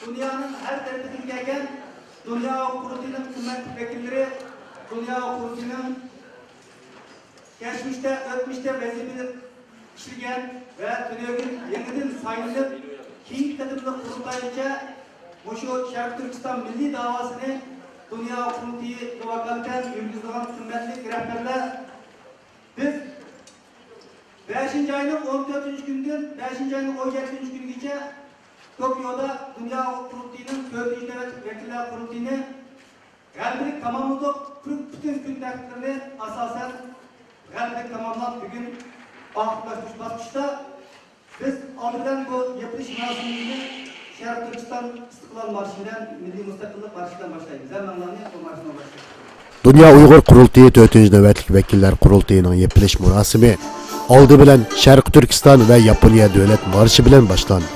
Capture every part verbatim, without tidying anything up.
دۇنيانىڭ ھەر تەرىپىدىن كەلگەن دۇنيا قۇرۇلتىيىنىڭ قىممەتلىك ۋەكىللىرى، دۇنيا قۇرۇلتىيىنىڭ كەچمىشتە، ئۆتمۈشتە ۋەزىپىدە ئىشلىگەن ۋە تۈنۈگۈن يېڭىدىن سايلىنىپ، كېيىنكى قېتىملىق قۇرۇلتايغىچە مۇشۇ شەرقىي تۈركىستان مىللىي داۋاسىنى دۇنيا قۇرۇلتىيىغا ۋاكالىتەن يۈرگۈزىدىغان قىممەتلىك رەھبەرلەر، بىز بەشىنچى ئاينىڭ ئون تۆتىنچى كۈنىدىن بەشىنچى ئاينىڭ ئون يەتتىنچى كۈنىگىچە توكيودا دۇنيا قۇرۇلتىيىنىڭ تۆتىنچى نۆۋەتلىك ۋەكىللەر قۇرۇلتىيىنى غەلىبىلىك تاماملىدۇق. پۈتۈن كۈن تەرتىپلىرىنى ئاساسەن غەلىبىلىك تاماملاپ، بۈگۈن ئاخىرلاشتۇرۇش باسقۇچتا بىز ئالدى بىلەن بۇ يېپىلىش مۇراسىمىمىزنى شەرقىي تۈركىستان ئىستىقلال مارشى بىلەن، مىللىي مۇستەقىللىق مارشى بىلەن باشلايمىز. ھەممىڭلارنى بۇ مارشنى ئورۇنلاشتۇرۇش. دۇنيا ئۇيغۇر قۇرۇلتىيى تۆتىنچى نۆۋەتلىك ۋەكىللەر قۇرۇلتىيىنىڭ يېپىلىش مۇراسىمى ئالدى بىلەن شەرقىي تۈركىستان ۋە ياپونىيە دۆلەت مارشى بىلەن باشلاندى.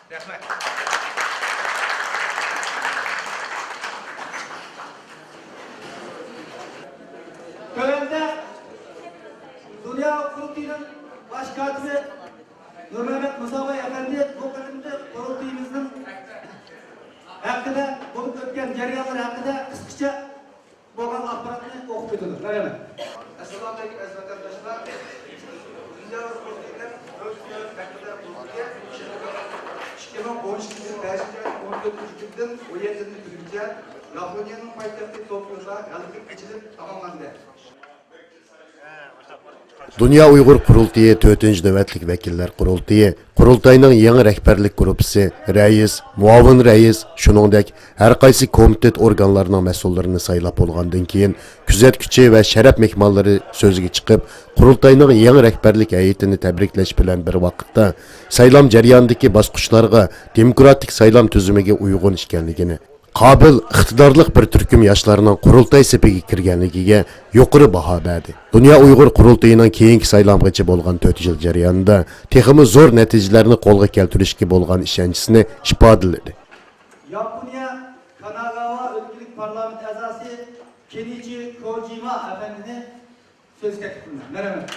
رەھمەت. تۆۋەندە دۇنيا قۇرۇلتىيىنىڭ باش كاتىپى نۇرمەمەت مۇساباي ئەپەندى بۇ قېتىمقى قۇرۇلتىيىمىزنىڭ ھەققىدە، بولۇپ ئۆتكەن جەريانلار ھەققىدە قىسقىچە بولغان ئاخباراتنى ئوقۇپ ئۆتىدۇ. مەرھەمەت. ئەسسالامۇئەلەيكۇم، ئەزىز ۋەتەنداشلار. دۇنيا قۇرۇلتىيىنىڭ تۆت يىل ھەققىدە بولغان ئىككى مىڭ ئون ئۈچىنچى يىل بەشىنچى ئاينىڭ ئون تۆتىنچى كۈنىدىن ئون يەتتىنچى كۈنىگىچە ياپونىيەنىڭ پايتەختى توكيودا غەلىبىلىك ئېچىلىپ تاماملاندى. دۇنيا ئۇيغۇر قۇرۇلتىيى تۆتىنچى نۆۋەتلىك ۋەكىللەر قۇرۇلتىيى قۇرۇلتاينىڭ يېڭى رەھبەرلىك گۇرۇپپىسى، رەئىس، مۇئاۋىن رەئىس، شۇنىڭدەك ھەر قايسى كومىتېت ئورگانلارنىڭ مەسئۇللىرىنى سايلاپ بولغاندىن كېيىن، كۆزەتكۈچى ۋە شەرەپ مېھمانلىرى سۆزگە چىقىپ، قۇرۇلتاينىڭ يېڭى رەھبەرلىك ھەيئىتىنى تەبرىكلەش بىلەن بىر ۋاقىتتا، سايلام جەريانىدىكى باسقۇچلارغا دېموكراتىك سايلام تۈزۈمىگە ئۇيغۇن ئىكەنلىكىنى، قابىل، ئىقتىدارلىق بىر تۈركۈم ياشلارنىڭ قۇرۇلتاي سېپىگە كىرگەنلىكىگە يۇقىرى باھا بەردى. دۇنيا ئۇيغۇر قۇرۇلتىيىنىڭ كېيىنكى سايلامغىچە بولغان تۆت يىل جەريانىدا تېخىمۇ زور نەتىجىلەرنى قولغا كەلتۈرۈشكە بولغان ئىشەنچىسىنى ئىپادىلىدى. ياپونىيە كاناگاۋا ئۆلكىلىك پارلامېنت ئەزاسى كېنىچى كوجىما ئەپەندىنى سۆزگە تەكلىپ قىلىمەن. مەرھەمەت.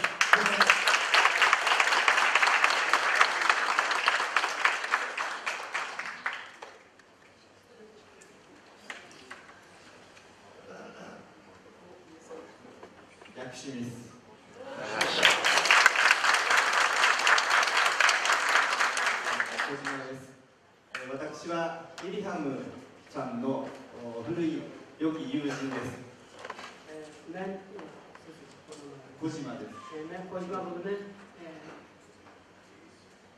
私はイリハムちゃんの古い良き友人です。 ئە، مەن، ئە، كوجىماです. ئە، مەن كوجىما بولىمەن. ئە،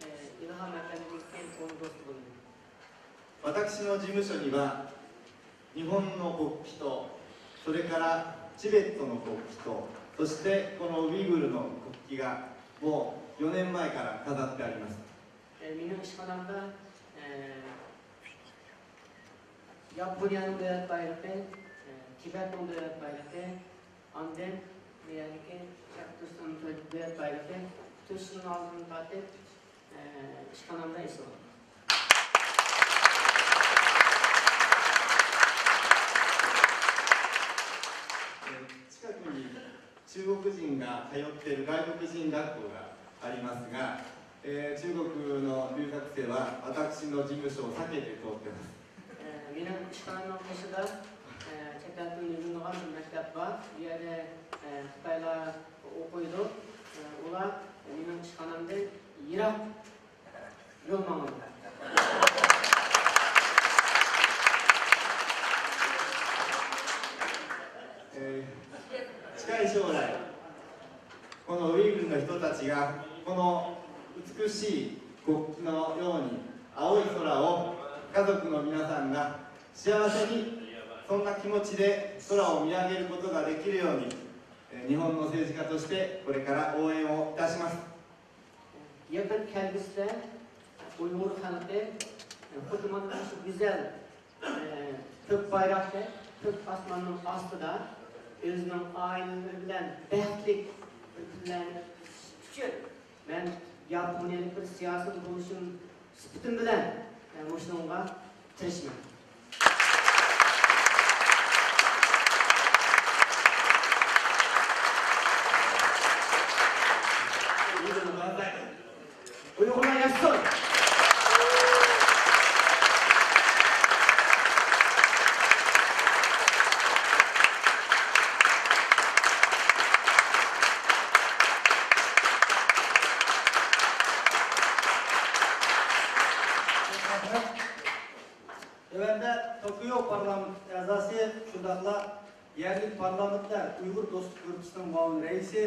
ئە، ئىلھام ئەپەندىمنىڭكى ئۇنىڭ دوستى بولىمەن. 私の事務所には、日本の国旗と、それからチベットの国旗と、そしてこのウイグルの国旗がもうよねんまえから飾ってあります. ئە، مېنىڭ ئىشخانامدا، ئە، ياپونىيەنىڭ دۆلەت بايرىقى، ئە، تىبەتنىڭ دۆلەت بايرىقى، ئاندىن بۇ يەردىكى شەرقىي تۈركىستاننىڭ دۆلەت بايرىقى، تۆت يىلدىن ئالدىن تارتىپ، ئە، ئىشخانامدا ئېسىلغان. 近くに中国人が通っている外国人学校がありますが、えー中国の留学生は私の事務所を避けて通ってます。 ئە، مېنىڭ ئىشخانامنىڭ قېشىدا، ئە، چەت ئەلدىن ئۆگىنىدىغان بىر مەكتەپ بار. بۇ يەردە، ئە، خىتايلار ئوقۇيدۇ. ئە، ئۇلار مېنىڭ ئىشخانامدىن يىراق يول ماڭىدۇ. えー近い将来、このウイグルの人たちが、この美しい国旗のように青い空を家族の皆さんが幸せに、そんな気持ちで空を見上げることができるように、えー日本の政治家としてこれから応援をいたします。 يېقىن كەلگۈسىدە ئۇيغۇر خەلقى خۇددى مانا مۇشۇ گۈزەل، ئە، كۆك بايراقتەك كۆك ئاسماننىڭ ئاستىدا ئۆزىنىڭ ئائىلىلىرى بىلەن بەختلىك بىر كۈنلەرنى ئۆتكۈزۈشى ئۈچۈن مەن ياپونىيەلىك بىر سىياسىي بولۇشۇم سۈپىتىم بىلەن، ئە، مۇشۇنىڭغا تىرىشىمەن. ئۇيغۇرلار ياشىسۇن! تۆۋەندە توكيو پارلامېنت ئەزاسى، شۇنداقلا يەرلىك پارلامېنتلار ئۇيغۇر دوستلۇق گۇرۇپپىسىنىڭ مۇئاۋىن رەئىسى،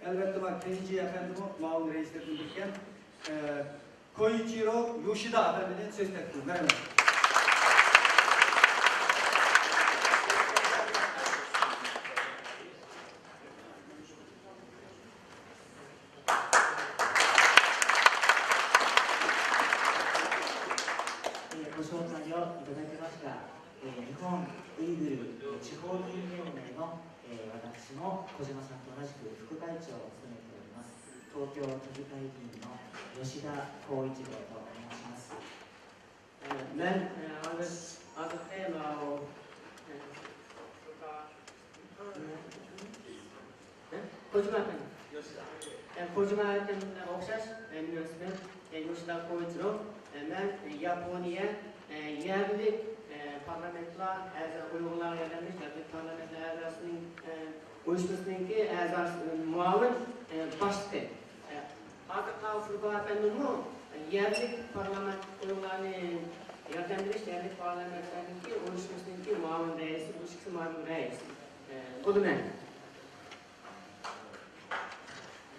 ئەلۋەتتە، مانا كېنجى ئەپەندىمۇ مۇئاۋىن رەئىسلىرىدىن بىركەن، ئە، كويىچىرو يوشىدا ئەپەندىدىن سۆز تەكلىپ قىلىمەن. رەھمەت. えーご招待をいただきました、えー日本ウイグル地方議員連盟の、えー私も小島さんと同じく副会長を務めております、東京都議会議員の吉田光一郎と申します。 ئە، مەن، ئە، ھازىر، ھازىرقى ماۋۇ، ئە، كوجىما ئەپەندى. ئە، كوجىما ئەپەندىگە ئوخشاش، ئە، مېنىڭ ئىسمىم، ئە، يوشىدا كويىچىرو. ئە، مەن، ئە، ياپونىيە، ئە، يەرلىك، ئە، پارلامېنتلار ئەزا، ئۇيغۇرلارغا ياردەم بېرىش يەرلىك پارلامېنتلار ئەزاسىنىڭ، ئە، ئۇيۇشمىسىنىڭكى ئەزاسى، مۇئاۋىن، ئە، باشلىقى. ئە، ھازىر قاۋۇسلۇق ئەپەندىمۇ يەرلىك پارلامېنت ئۇيغۇرلارنى ياردەم بېرىش يەرلىك پارلامېنتلارنىڭكى ئۇيۇشمىسىنىڭكى مۇئاۋىن رەئىسى، بۇ ئىككىسى مۇئاۋىن رەئىس، ئە، بولىمەن.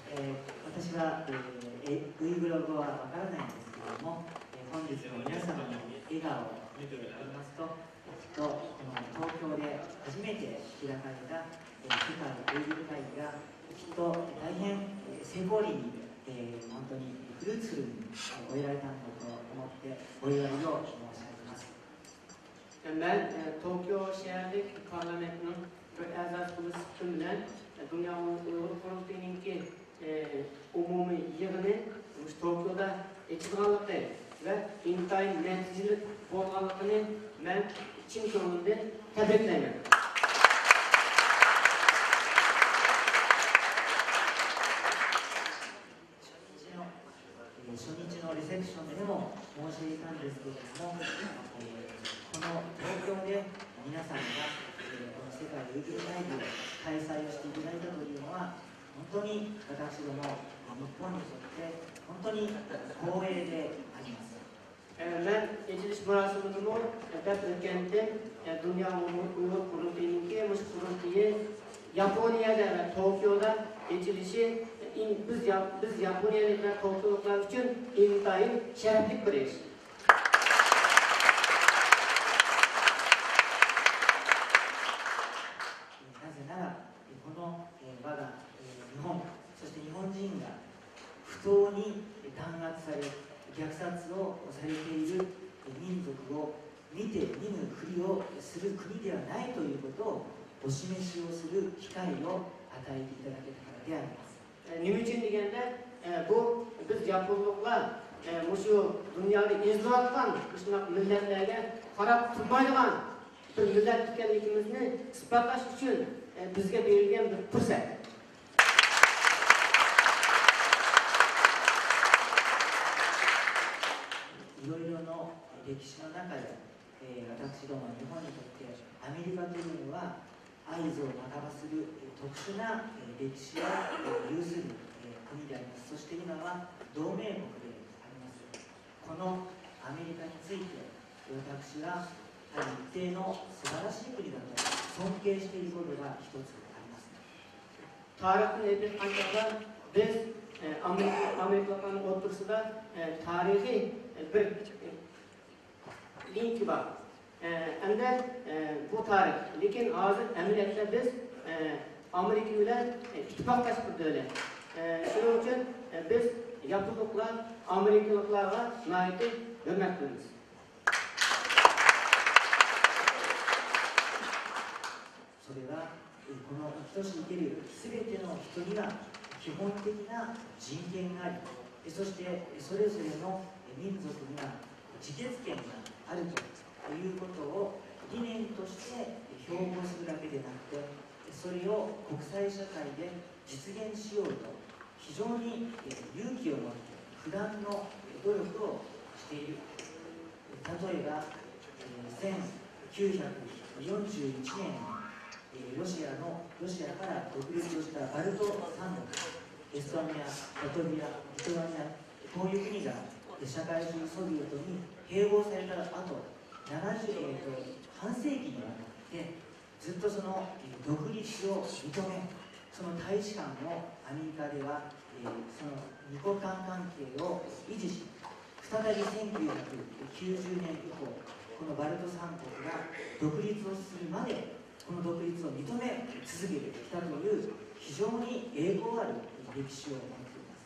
えー私は、えーえウイグル語はわからないんですけれども、えー本日の皆様の笑顔を見ておりますと、きっとこの東京で初めて開かれた、えー世界ウイグル会議がきっと大変、えー成功裏に、えー本当にフルーツフルに、えー終えられたんだと思ってお祝いを申し上げます。 مەن، ئە، توكيو شەھەرلىك پارلامېنتنىڭ بىر ئەزاسى بولۇش سۈپىتىم بىلەن، ئە، دۇنيا ئۇيغۇر قۇرۇلتىيىنىڭكى، ئە، ئومۇمىي يىغىنى مۇشۇ توكيودا ئېچىلغانلىقى ۋە ئىنتايىن نەتىجىلىك بولغانلىقىنى مەن چىن كۆڭلۈمدىن تەبرىكلەيمەن. 初日の、えー初日のレセプションでも申し上げたんですけれども、えーこの東京で皆さんが、えーこの世界ウイグル会議を開催をしていただいたというのは、本当に私ども、えー日本にとって本当に光栄であります。مەن ئېچىلىش مۇراسىمىدىمۇ دەپ ئۆتكەنتىم. دۇنيا ئۇيغۇر قۇرۇلتىيىنىڭكى مۇشۇ قۇرۇلتىيى ياپونىيەدە ۋە توكيودا ئېچىلىشى بىز يا-، بىز ياپونىيەلىك ۋە توكيولۇقلار ئۈچۈن ئىنتايىن شەرەپلىك بىر ئىش. なぜなら、この我が日本、そして日本人が不当に弾圧され、虐殺をされている民族を見て見ぬふりをする国ではないということをお示しをする機会を与えていただけたからであります。 نېمە ئۈچۈن دېگەندە، بۇ بىز ياپونلۇقلار مۇشۇ دۇنيادا ئېزىلىۋاتقان مۇشۇنداق مىللەتلەرگە قاراپ تۇرمايدىغان بىر مىللەت ئىكەنلىكىمىزنى ئىسپاتلاش ئۈچۈن بىزگە بېرىلگەن بىر پۇرسەت. いろいろの歴史の中で、えー私ども日本にとってアメリカというのは、会津を半ばする、えー特殊な、えー、歴史を、えー有する、えー国であります。そして今は同盟国であります。このアメリカについて、私は、はい、一定の素晴らしい国だと尊敬していることが一つあります。 تارىختىن ئېيتىپ ئېيتقان چاغدا، بىز ئامېرىكا، ئامېرىكىلىقلارنىڭ ئوتتۇرىسىدا تارىخىي بىر لىنكى بار. ئەمدى بۇ تارىخ، لېكىن ھازىر ئەمەلىيەتتە بىز ئامېرىكا بىلەن ئىتتىپاقداش بىر دۆلەت. شۇنىڭ ئۈچۈن بىز ياپونلۇقلار ئامېرىكىلىقلارغا ناھايىتى ھۆرمەت قىلىمىز. それは、この生きとし生けるすべての人には基本的な人権があり、そしてそれぞれの民族には自決権があるということを理念として標榜するだけでなくて、それを国際社会で実現しようと非常に勇気を持って不断の努力をしている。例えば、せんきゅうひゃくよんじゅういちねんに、ロシアの、ロシアから独立をしたバルト三国、エストニア、ラトビア、リトアニア、こういう国が社会主義ソビエトに併合された後、ななじゅう、えーと、半世紀にわたって、 ずっとその独立を認め、その大使館をアメリカでは、えーその二国間関係を維持し、再びせんきゅうひゃくきゅうじゅうねん以降、このバルト三国が独立をするまで、この独立を認め続けてきたという非常に栄光ある歴史を持っています。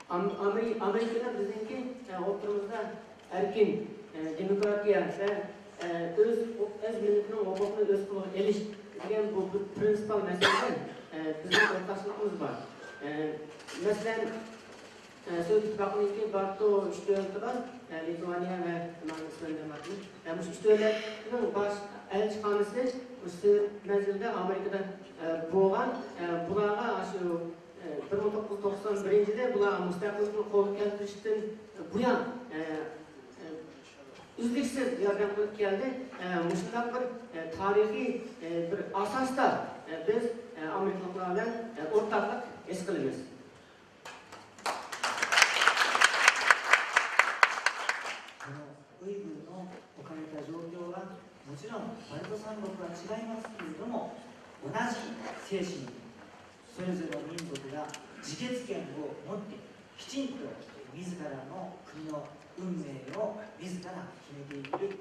ئامېرىكا بىلەن بىزنىڭكى ئوتتۇرىمىزدا ئەركىن، دېموكراتىيە ۋە ئۆز، ئۆز مىللىتىنىڭ ھوقۇقىنى ئۆز قولىغا ئېلىش دېگەن بۇ بىر پرىنسىپال مەسىلىدە بىزنىڭ ئورتاقچىلىقىمىز بار. مەسىلەن، سوۋېت ئىتتىپاقىنىڭكى بارتو ئۈچ دۆلىتى بار، لىتۋانىيە ۋە مۇشۇ ئۈچ دۆلەتنىڭ باش ئەلچىخانىسى مۇشۇ مەزگىلدە ئامېرىكىدا بولغان. بۇلارغا شۇ بىر مىڭ توققۇز يۈز توقسان بىرىنچى يىلى بۇلار مۇستەقىللىقنى قولغا كەلتۈرۈشتىن بۇيان ئۈزلۈكسىز ياردەم قىلىپ كەلدى. مۇشۇنداق بىر تارىخىي بىر ئاساستا بىز ئامېرىكىلىقلار بىلەن ئورتاقلىق ھېس قىلىمىز. このウイグルの置かれた状況は、もちろんバルト三国は違いますけれども、同じ精神で、それぞれの民族が自決権を持って、きちんと自らの国の運命を自ら決めていける、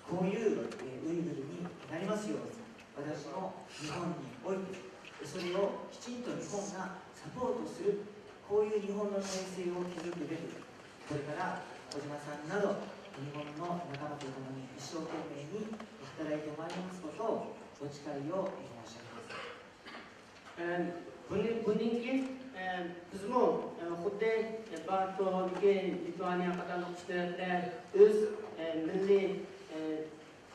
こういう、えー、ウイグルになりますように、私も日本において、それをきちんと日本がサポートする、こういう日本の体制を築くべく、これから小島さんなど日本の仲間と共に一生懸命に働いてまいりますことをお誓いを申し上げます。 ئە، بۇنى-، بۇندىن كېيىن، ئە، بىزمۇ، ئە، خۇددى، ئە، بارتو، لىتۋانىيە قاتارلىق ئۈچ دۆلەتلەر ئۆز، ئە، مىللىي، ئە،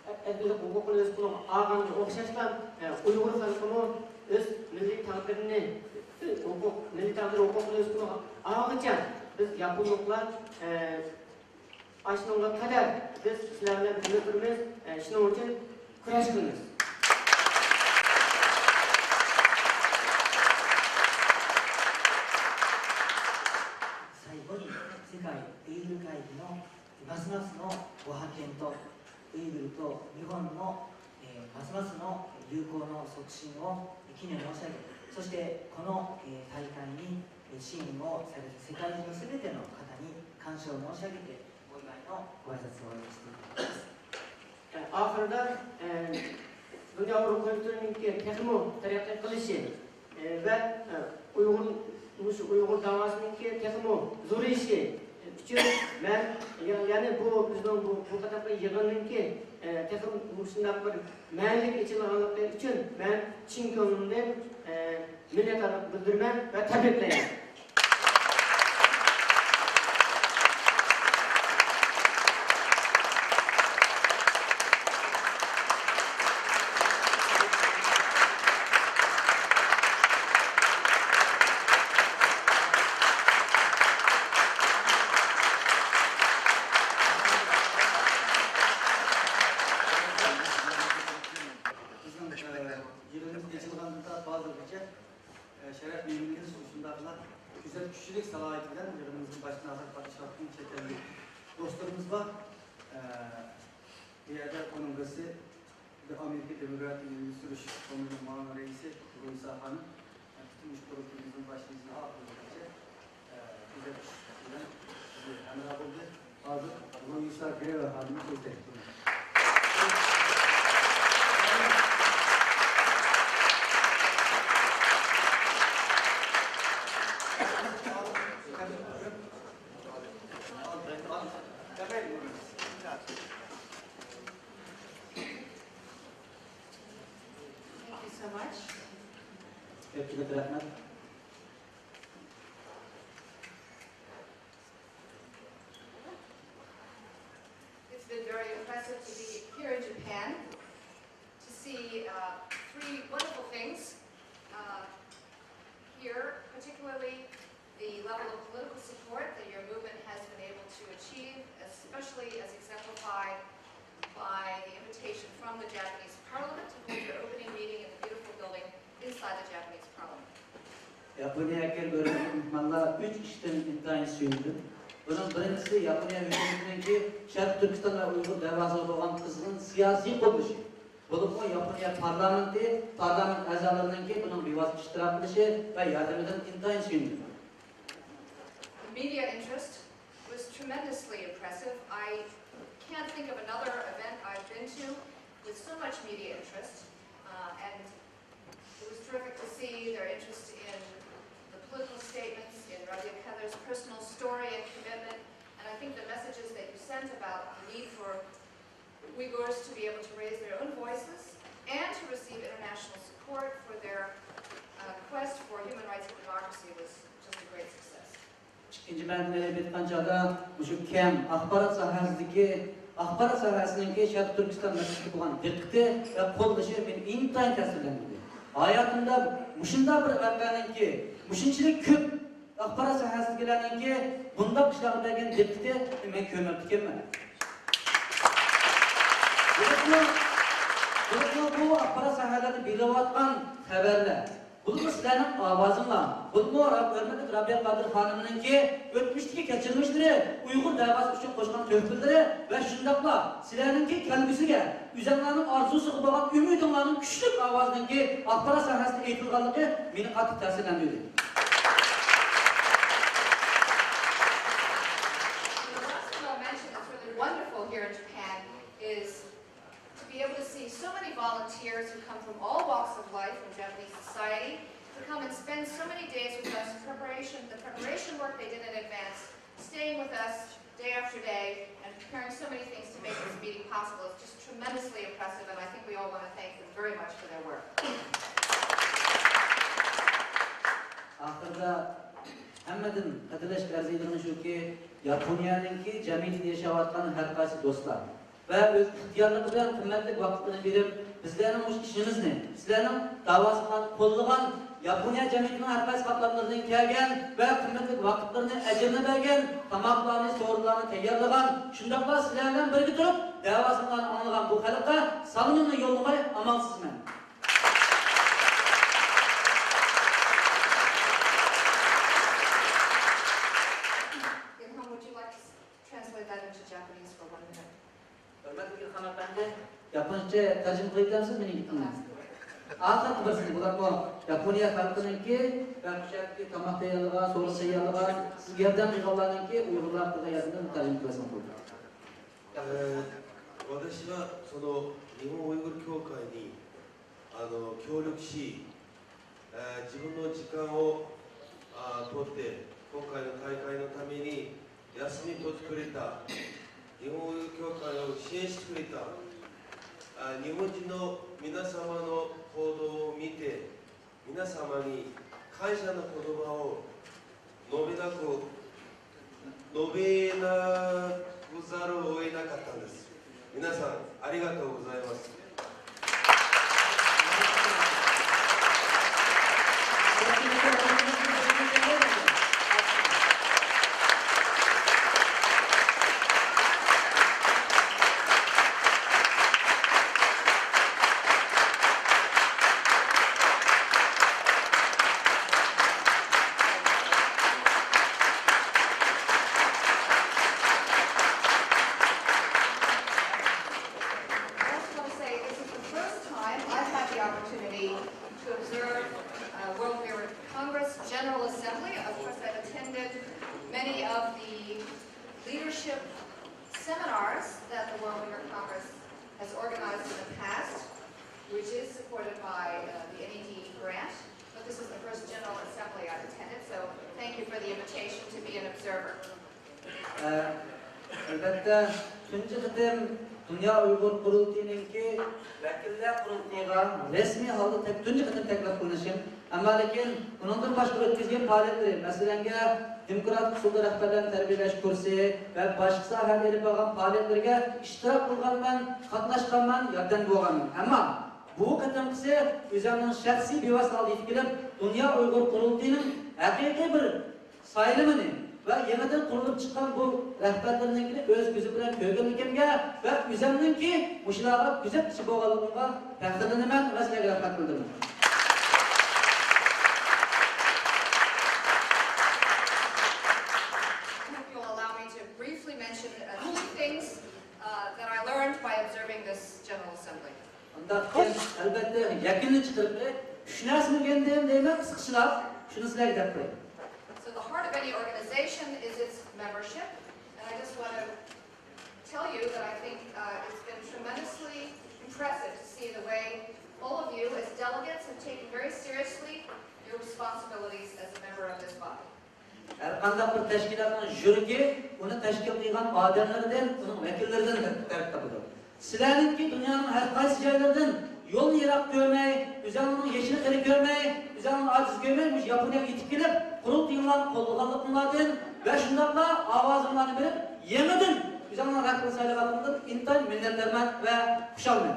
ئە، ئۆز ھوقۇقىنى ئۆز قولىغا ئالغانغا ئوخشاشلا، ئە، ئۇيغۇر خەلقىمۇ ئۆز مىللىي تەقدىرىنى، ھوقۇق، مىللىي تەقدىر ھوقۇقىنى ئۆز قولىغا ئالغىچە، بىز ياپونلۇقلار، ئە، ئاشۇنىڭغا قەدەر بىز سىلەر بىلەن بىللە تۇرىمىز، ئە، شۇنىڭ ئۈچۈن كۈرەش قىلىمىز. ますますのご発見と、ウイグルと日本の、えーますますの友好の促進を祈念申し上げ、そしてこの、えー大会に、えー支援をされた世界中のすべての方に感謝を申し上げて、お祝いのご挨拶を終わりにしていきます。ئاخىرىدا، ئە، دۇنيا ئۇيغۇر كوللېكتىۋىنىڭكى تېخىمۇ تەرەققىي قىلىشى، ئە، ۋە، ئە، ئۇيغۇر، مۇشۇ ئۇيغۇر داۋاسىنىڭكى تېخىمۇ زورىيىشى ئۈچۈن مەن يە-، يەنە بۇ بىزنىڭ بۇ، بۇ قېتىمقى يىغىننىڭكى، ئە، تېخىمۇ مۇشۇنداق بىر مەنىلىك ئېچىلغانلىقى ئۈچۈن مەن چىن كۆڭلۈمدىن، ئە، مىننەتدارلىق بىلدۈرىمەن ۋە تەبرىكلەيمەن. بىزنىڭ، ئە، يىغىنىمىز ئېچىلغاندىن تارتىپ ھازىرغىچە ئە، شەرەپ مېھمىنىمىز شۇنداقلا كۆزەتكۈچىلىك سالاھىيىتى بىلەن يىغىنىمىزنىڭ باشتىن ئاخىر قاتنىشىۋاتقان چەت ئەللىك دوستلىرىمىز بار. ئە، بۇ يەردە ئۇنىڭ بىرسى، بىر ئامېرىكا دېموكراتىك ئىلگىرى سۈرۈش فوندىنىڭ مۇئاۋىن رەئىسى لۇئىسا خانىم، ئە، پۈتۈن مۇشۇ قۇرۇلتىيىمىزنىڭ باشلىنىشىدىن ئاخىرىغىچە، ئە، كۆزەتكۈچىلىك بىلەن بىزگە ھەمراھ بولدى. ھازىر لۇئىسا گرېۋا خانىمنى سۆز تەكلىپ قىلىمەن. Thank you so much. كۆپچىلىك رەھمەت. It's been very impressive to be here in Japan to see uh, three wonderful things uh, here, particularly the level of political support that your movement has been able to achieve, especially as exemplified by the invitation from the Japanese Parliament to hold your opening meeting in the beautiful building inside the Japanese Parliament. ياپونىيەگە كەلگەن ھۆرمەتلىك مېھمانلار، ئۈچ ئىشتىن ئىنتايىن سۆيۈندۈم. بۇنىڭ بىرىنچىسى، ياپونىيە ھۆكۈمىتىنىڭكى شەرقىي تۈركىستان ۋە ئۇيغۇر دەۋاسىغا بولغان قىزغىن سىياسىي قوللىشى، بولۇپمۇ ياپونىيە پارلامېنتى، پارلامېنت ئەزالىرىنىڭكى بۇنىڭ بىۋاسىتە ئىشتىراك قىلىشى ۋە ياردىمىدىن ئىنتايىن سۆيۈندۈم. The media interest was tremendously impressive. I can't think of another event I've been to with so much media interest, uh, and it was terrific to see their interest in the political statements, in Rabia Khader's personal story and commitment, and I think the messages that you sent about the need for Uyghurs to be able to raise their own voices and to receive international support for their uh, quest for human rights and democracy was just a great success. ئىككىنچى مەنىدىن ئېلىپ ئېيتقان چاغدا، مۇشۇ كەم ئاخبارات ساھەسىدىكى، ئاخبارات ساھەسىنىڭكى شەرقىي تۈركىستان مەسىلىسىگە بولغان دىققىتى ۋە قوللىشى مېنى ئىنتايىن تەسىرلەندۈردى. ھاياتىمدا مۇشۇنداق بىر ۋەقەنىڭكى، مۇشۇنچىلىك كۆپ ئاخبارات ساھەسىدىكىلەرنىڭكى بۇنداق ئىشلارغا بەرگەن دىققىتىنى مەن كۆرمەپتىكەنمەن. بولۇپمۇ، بولۇپمۇ بۇ ئاخبارات ساھەلەردە بېرىلىۋاتقان خەۋەرلەر، بولۇپمۇ سىلەرنىڭ ئاۋازىڭلار، بولۇپمۇ ھۆرمەتلىك رابىيە قادىر خانىمنىڭكى ئۆتمۈشتىكى كەچۈرمىشلىرى، ئۇيغۇر دەۋاسى ئۈچۈن قوشقان تۆھپىلىرى ۋە شۇنداقلا سىلەرنىڭكى كەلگۈسىگە، ئۆزۈڭلارنىڭ ئارزۇسىغا بولغان ئۈمىدىڭلارنىڭ كۈچلۈك ئاۋازنىڭكى ئاخبارات ساھەسىدە ئېيتىلغانلىقى مېنى قاتتىق تەسىرلەندۈردى. The last thing I'll mention that's really wonderful here in Japan is to be able to see so many volunteers who come from all walks of life in Japanese society to come and spend so many days with us in preparation, the preparation work they did in advance, staying with us day after day and preparing so many things to make this meeting possible. It's just tremendously impressive, and I think we all want to thank them very much for their work. ئاخىرىدا ھەممىدىن قەدىرلەشكە ئەرزىيدىغىنى شۇكى، ياپونىيەنىڭكى جەمئىيىتىدە ياشاۋاتقان ھەر قايسى دوستلار ۋە ئۆز ئىختىيارلىقى بىلەن قىممەتلىك ۋاقىتلىرىنى بېرىپ، بىزلەرنىڭ مۇشۇ ئىشىمىزنى، سىلەرنىڭ داۋاسىڭلارنى قوللىغان ياپونىيە جەمئىيىتىنىڭ ھەر قايسى قاتلاملىرىدىن كەلگەن ۋە قىممەتلىك ۋاقىتلىرىنى، ئەجرىنى بەرگەن، تاماقلارنى، سورۇنلارنى تەييارلىغان، شۇنداقلا سىلەر بىلەن بىرگە تۇرۇپ داۋاسىڭلارنى ئاڭلىغان بۇ خەلققە سالىمىمنى يوللىماي ئامالسىزمەن. Ilham, would you like to translate that into Japanese for تەرجىمە قىلىۋېتەمسىز مېنىڭ گېپىمنى؟ ئاخىرقى بىرسىنى، بۇلارمۇ ياپونىيە خەلقىنىڭكى ۋە بۇ يەردىكى تاماق تەييارلىغان، سورۇن تەييارلىغان، ياردەم قىلغانلارنىڭكى ئۇيغۇرلار قىلغان ياردىمىنى تەرجىمە قىلىۋەتسەڭ بولىدۇ. えー私はその日本ウイグル協会にあの協力し、えー自分の時間をあー取って、今回の大会のために休み取ってくれた、日本語協会を支援してくれた、あー日本人の皆様の行動を見て、皆様に感謝の言葉を述べなく、述べなくざるを得なかったんです。皆さん、ありがとうございます。 I also want to say this is the first time I've had the opportunity to observe uh, World Mirror Congress General Assembly. Of course, I've attended many of the leadership seminars that the World Mirror Congress has organized in the past, which is supported by uh, the N E D grant. But this is the first General Assembly I've attended, so thank you for the invitation to be an observer. ئەلۋەتتە، تۇنجى قېتىم دۇنيا ئۇيغۇر قۇرۇلتىيىنىڭكى ۋەكىللەر قۇرۇلتىيىغا رەسمىي ھالدا تەك-، تۇنجى قېتىم تەكلىپ قىلىنىشىم. ئەمما لېكىن ئۇنىڭدىن باشقا ئۆتكۈزگەن پائالىيەتلىرى، مەسىلەنگە، دېموكراتىك ئۇسۇلدا رەھبەرلەرنى تەربىيەلەش كۇرسى ۋە باشقا ساھەلەردە ئېلىپ بارغان پائالىيەتلىرىگە ئىشتىراك قىلغانمەن، قاتناشقانمەن، ياردەم بولغانمەن. ئەمما بۇ قېتىمقىسى ئۆزۈمنىڭ شەخسىي بىۋاسىتە ھالدا يېتىپ كېلىپ، دۇنيا ئۇيغۇر قۇرۇلتىيىنىڭ ھەقىقىي بىر سايلىمىنى ۋە يېڭىدىن قۇرۇلۇپ چىققان بۇ رەھبەرلىرىنىڭكىنى ئۆز كۆزۈم بىلەن كۆرگەنلىكىمگە ۋە ئۆزۈمنىڭكى مۇشۇلارغا كۆزەتكۈچى بولغانلىقىمغا پەخىرلىنىمەن ۋە سىلەرگە رەھمەت بىلدۈرىمەن. I hope you'll allow me to briefly mention uh, three things uh, that I learned by observing this General Assembly. ئۇنداق ئىكەن، ئەلۋەتتە، يەكۈننى چىقىرىپ، ئۈچ نەرسە ئۆگەندىم دەيمەن، قىسقىچىلاپ، شۇنى سىلەرگە دەپ قوياي. So the heart of any organization is its membership, and I just want to tell you that I think uh, it's been tremendously impressive to see the way all of you as delegates have taken very seriously your responsibilities as a member of this body. ھەر قانداق بىر تەشكىلاتنىڭ يۈرىكى ئۇنى تەشكىل قىلغان ئادەملىرىدىن، ئۇنىڭ ۋەكىللىرىدىن تەركىب تاپىدۇ. سىلەرنىڭكى دۇنيانىڭ ھەر قايسى جايلىرىدىن يولنى يىراق كۆرمەي، ئۆزۈڭنىڭ يېشىنى قېرى كۆرمەي، ئۆزۈڭنى ئاجىز كۆرمەي، مۇشۇ ياپونىيەگە يېتىپ كېلىپ، قۇرۇلتىيىڭلارنى قوللىغانلىقىڭلاردىن ۋە شۇنداقلا ئاۋازىڭلارنى بېرىپ، يېڭىدىن ئۆزۈڭنىڭ رەھبىرىنى سايلىغانلىقىڭدىن ئىنتايىن مىننەتدارمەن ۋە خۇشالمەن.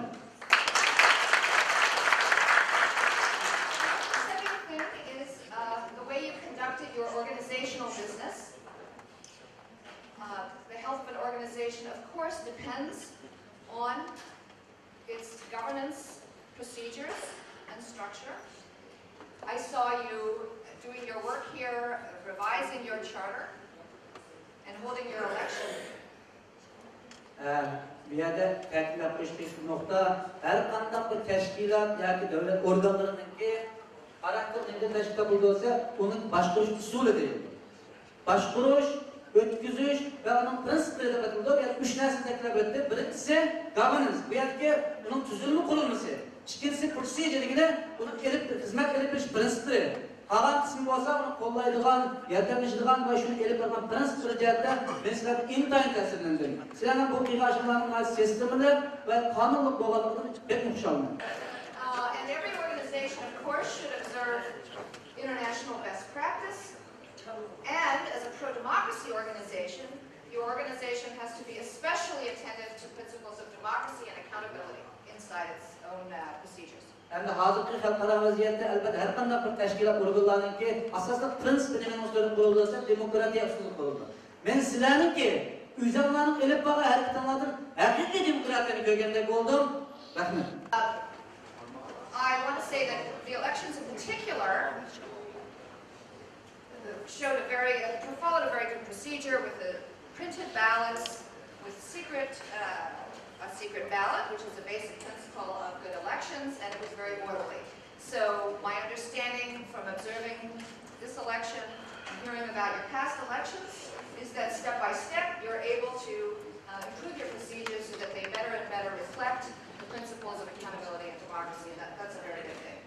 Second thing is uh, the way you conducted your organizational business. Uh, the health of an organization, of course, depends on its governance procedures and structure. I saw you doing your work here, revising your charter, and holding your election. ئە، بۇ يەردە تەكىتلەپ قويۇش تېگىشلىك نۇقتا، ھەر قانداق بىر تەشكىلات ياكى دۆلەت ئورگانلىرىنىڭكى خاراكتېرى نېمىدىن تەشكىل تاپىدۇ دېسە، ئۇنىڭ باشقۇرۇش ئۇسۇلى دەيدۇ. باشقۇرۇش، ئۆتكۈزۈش ۋە ئۇنىڭ پرىنسىپلىرى دەپ ئاتىلىدۇ. يەنى ئۈچ نەرسىنى تەكىتلەپ ئۆتتى. بىرىنچىسى، governance. بۇ يەردىكى ئۇنىڭ تۈزۈلمە قۇرۇلمىسى. ئىككىنچىسى، procedure دېگىنى ئۇنىڭ ئېلىپ، خىزمەت ئېلىپ بېرىش پرىنسىپلىرى. قالغان قىسمى بولسا ئۇنى قوللايدىغان، ياردەملىشىدىغان ۋە شۇنى ئېلىپ بارغان پرىنسىپلىرى جەھەتتە مەن سىلەردىن ئىنتايىن تەسىرلەندىم. سىلەرنىڭ بۇ قىلغان ئىشىڭلارنىڭ ناھايىتى سىستېمىلىق ۋە قانۇنلۇق بولغانلىقىدىن بەكمۇ خۇشالمەن. Uh, and every organization, of course, should observe international best practice. And as a pro-democracy organization, your organization has to be especially attentive to principles of democracy and accountability inside its own uh, procedures. ھەمدە ھازىرقى خەلقئارا ۋەزىيەتتە، ئەلۋەتتە، ھەر قانداق بىر تەشكىلات ئورگانلارنىڭكى ئاساسلىق پرىنسىپى نېمىنىڭ ئۈستىدە قۇرۇلىدۇ دېسە، دېموكراتىيە ئۈستىدە قۇرۇلىدۇ. مەن سىلەرنىڭكى ئۆزۈڭلارنىڭ ئېلىپ بارغان ھەرىكىتىڭلاردىن ھەقىقىي دېموكراتىيەنى كۆرگەندەك بولدۇم. رەھمەت. I want to say that the elections in particular showed a very, followed a very good procedure with the printed ballots, with secret uh, a secret ballot, which is a basic principle of good elections, and it was very orderly. So my understanding from observing this election and hearing about your past elections is that step by step you're able to uh, improve your procedures so that they better and better reflect the principles of accountability and democracy, and that, that's a very good thing.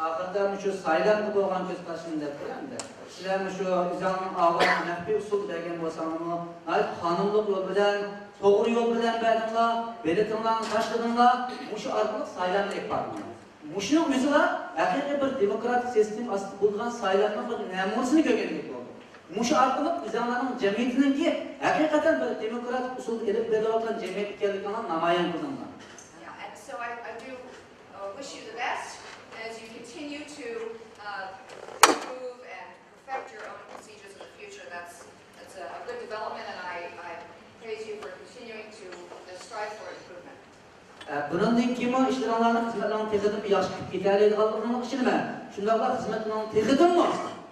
ئاخىرىدا مۇشۇ سايلامغا بولغان كۆز قارىشىمنى دەپ قوياي ئەمدى. سىلەر مۇشۇ ئۆزۈڭنىڭ ئاۋازىنى مەخپىي ئۇسۇلدا بەرگەن بولساڭلارمۇ، ناھايىتى قانۇنلۇق يول بىلەن، توغرا يول بىلەن بەردىڭلار، بېلىتىڭلارنى تاشلىدىڭلار، مۇشۇ ئارقىلىق سايلامنى ئېلىپ باردىڭلار. مۇشۇنىڭ ئۆزىلا ھەقىقىي بىر دېموكراتىك سىستېما ئاستىدا بولىدىغان سايلامنىڭ بىر نەمۇنىسىنى كۆرگەندەك بولدۇق. مۇشۇ ئارقىلىق ئۆزۈڭلارنىڭ جەمئىيىتىنىڭكى ھەقىقەتەن بىر دېموكراتىك ئۇسۇلدا ئېلىپ بېرىلىۋاتقان جەمئىيەت ئىكەنلىكىڭلارنى نامايان قىلدىڭلار. Yeah, and so I, I do uh, wish you the best as you continue to uh, improve and perfect your own procedures in the future. That's, that's a, a good development, and I, I praise you for continuing to uh, strive for improvement. ئە، بۇنىڭدىن كېيىنمۇ ئىشلىرىڭلارنى، خىزمەتلىرىڭنى تېخىدىنمۇ ياخشى قىلىپ كېتەلەيدىغانلىقىڭلارغا ئىشىنىمەن. شۇنداقلا خىزمىتىڭلارنى تېخىدىنمۇ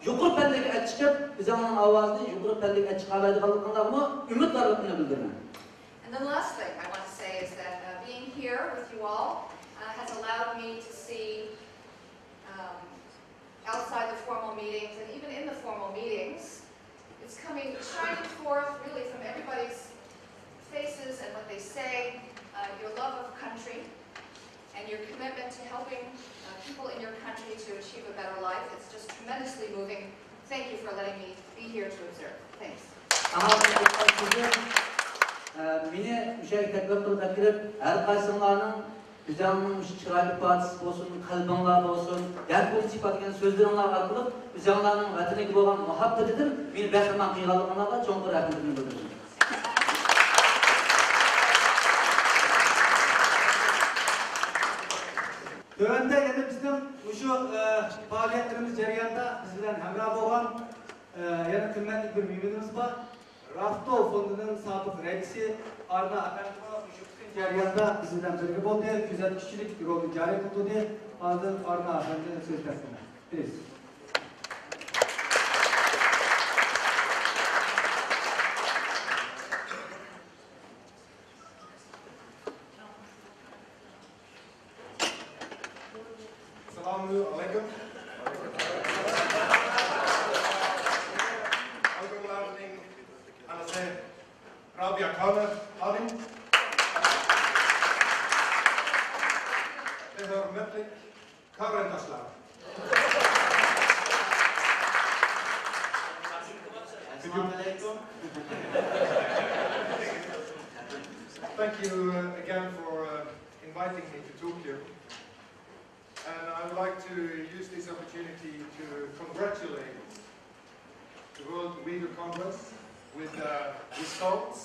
يۇقىرى پەللىگە ئەپ چىقىپ، ئۆزۈڭلارنىڭ ئاۋازىنى يۇقىرى پەللىگە ئەپ چىقالايدىغانلىقىڭلارغىمۇ ئۈمىدۋارلىقىمنى بىلدۈرىمەن. And then the last thing I want to say is that uh, being here with you all uh, has allowed me to see um, outside the formal meetings and even in the formal meetings, it's coming shining forth really from everybody's faces and what they say, uh, your love of country and your commitment to helping uh, people in your country to achieve a better life. It's just tremendously moving. Thank you for letting me be here to observe. Thanks. ئاڭا ئوخشاش سۆزۈم، ئە، مېنى مۇشۇ يەرگە تەكلىپ قىلىپ ئەكىرىپ، ھەر قايسىڭلارنىڭ ئۆزۈڭنىڭ مۇشۇ چىراي ئىپادىسى بولسۇن، قەلبىڭلار بولسۇن، يەر كۆرسىتىپ دېگەن سۆزلىرىڭلار ئارقىلىق ئۆزۈڭلارنىڭ ۋەتىنىگە بولغان مۇھەببىتىدىن مېنى بەھرىمەن قىلغانلىقىڭلارغا چوڭقۇر رەھمىتىمنى بىلدۈرىمەن. تۆۋەندە يەنە بىزنىڭ مۇشۇ ئە، پائالىيەتلىرىمىز جەريانىدا بىز بىلەن ھەمراھ بولغان ئە، يەنە قىممەتلىك بىر مېھمىنىمىز بار. رافتو فوندىنىڭ سابىق رەئىسى ئارنا ئەپەندىمۇ مۇشۇ پۈتۈن جەرياندا بىز بىلەن بىرگە بولدى، كۆزەتكۈچىلىك رولىنى جارى قىلدۇردى. ئاندىن ئارنا ئەپەندىنى سۆز تەقدىم قىلىمەن. پلىز. Assalamu alaikum. Alaikum alaikum. Anase Rabia Khanım. Ve hürmetli Karen Taşlar. Assalamu alaikum. Thank you uh, again for uh, inviting me to Tokyo. And I would like to use this opportunity to congratulate the World Uyghur Congress with the results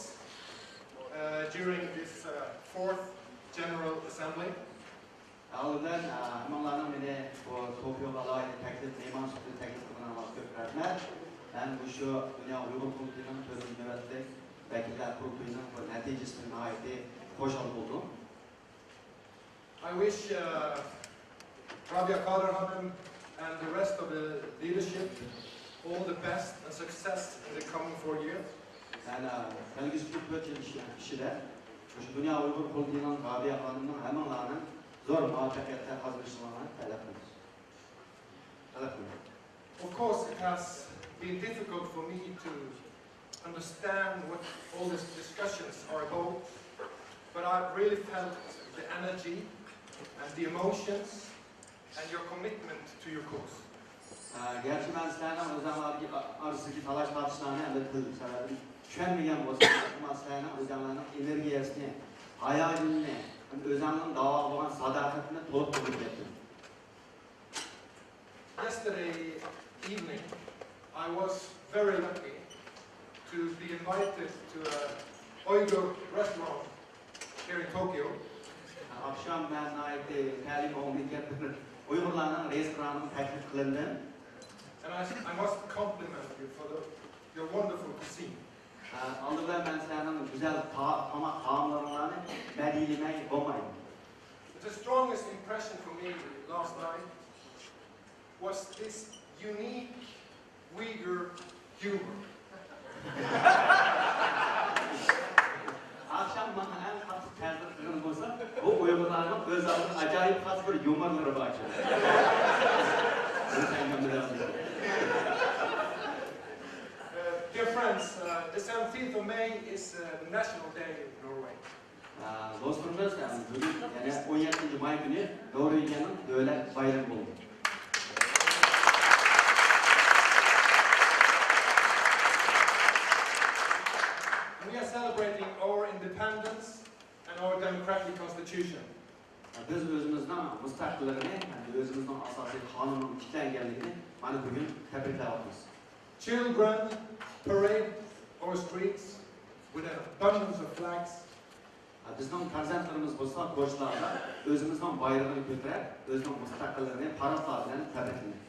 uh, during this uh, fourth General Assembly. ئاۋۋال بىلەن ھەممىڭلارنىڭ مېنى بۇ توكيوغا ئالاھىدە تەكلىپ، مېھمان سۈپىتىدە تەكلىپ قىلغىنىڭلارغا كۆپ رەھمەت. مەن مۇشۇ دۇنيا ئۇيغۇر قۇرۇلتىيىنىڭ تۆتىنچى نۆۋەتلىك ۋەكىللەر قۇرۇلتىيىنىڭ بۇ نەتىجىسىدىن ناھايىتى خۇشال بولدۇم. I wish uh, Rabia Kader Hanım and the rest of the leadership all the best and success in the coming four years. مەن كەلگۈسىدىكى تۆت يىل ئىچىدە مۇشۇ دۇنيا ئۇيغۇر قۇرۇلتىيىنىڭ رابىيە خانىمنىڭ ھەممىڭلارنىڭ زور مۇۋەپپەقىيەتلەر قازىنىشىڭلارنى تەلەپ قىلىمىز. تەلەپ قىلىمىز. Of course, it has been difficult for me to understand what all these discussions are about, but I've really felt the energy and the emotions and your commitment to your cause. گەرچە مەن سىلەرنىڭ ئۆزۈڭلار ئارىسىدىكى تالاش تارتىشلارنى ئەمدى تىل سەۋەبىدىن چۈشەنمىگەن بولسام، ئەمما سىلەرنىڭ ئۆزۈڭلارنىڭ ئېنېرگىيەسىنى، ھاياجىنىنى، ئۆزۈڭلارنىڭ داۋاغا بولغان ساداقىتىنى تولۇق قوبۇل قىلدىم. Yesterday evening, I was very lucky to be invited to a Uyghur restaurant here in Tokyo. ئاخشام مەن ناھايىتى تەلىيىم ئوڭدىكەن، ئۇيغۇرلارنىڭ رېستورانىغا تەكلىپ قىلىندىم. And I, I must compliment you for the, your wonderful cuisine. ئالدى بىلەن مەن سىلەرنىڭ گۈزەل تا-، تاماق تائاملىرىڭلارنى مەدھىيلىمەي بولمايمەن. The strongest impression for me last night was this unique Uyghur humor. ئاخشام ماڭا ئەڭ قاتتىق تەسىر Seventeenth of May is uh, the national day of Norway. ئە، دوستلىرىمىز، ئە، بۈگۈن يەنە ئون يەتتىنچى ماي كۈنى نورۋېگىيەنىڭ دۆلەت بايرىمى بولدى. And we are celebrating our independence and our democratic constitution. بىز ئۆزىمىزنىڭ مۇستەقىللىقىنى ھەمدە ئۆزىمىزنىڭ ئاساسىي قانۇنىنىڭ تىكلەنگەنلىكىنى مانا بۈگۈن تەبرىكلەۋاتىمىز. Children parade our streets with an abundance of flags. بىزنىڭ پەرزەنتلىرىمىز بولسا كوچىلاردا ئۆزىمىزنىڭ بايرىقىنى كۆتۈرۈپ، ئۆزىنىڭ مۇستەقىللىقىنى پاراتلار بىلەن تەبرىكلىدى.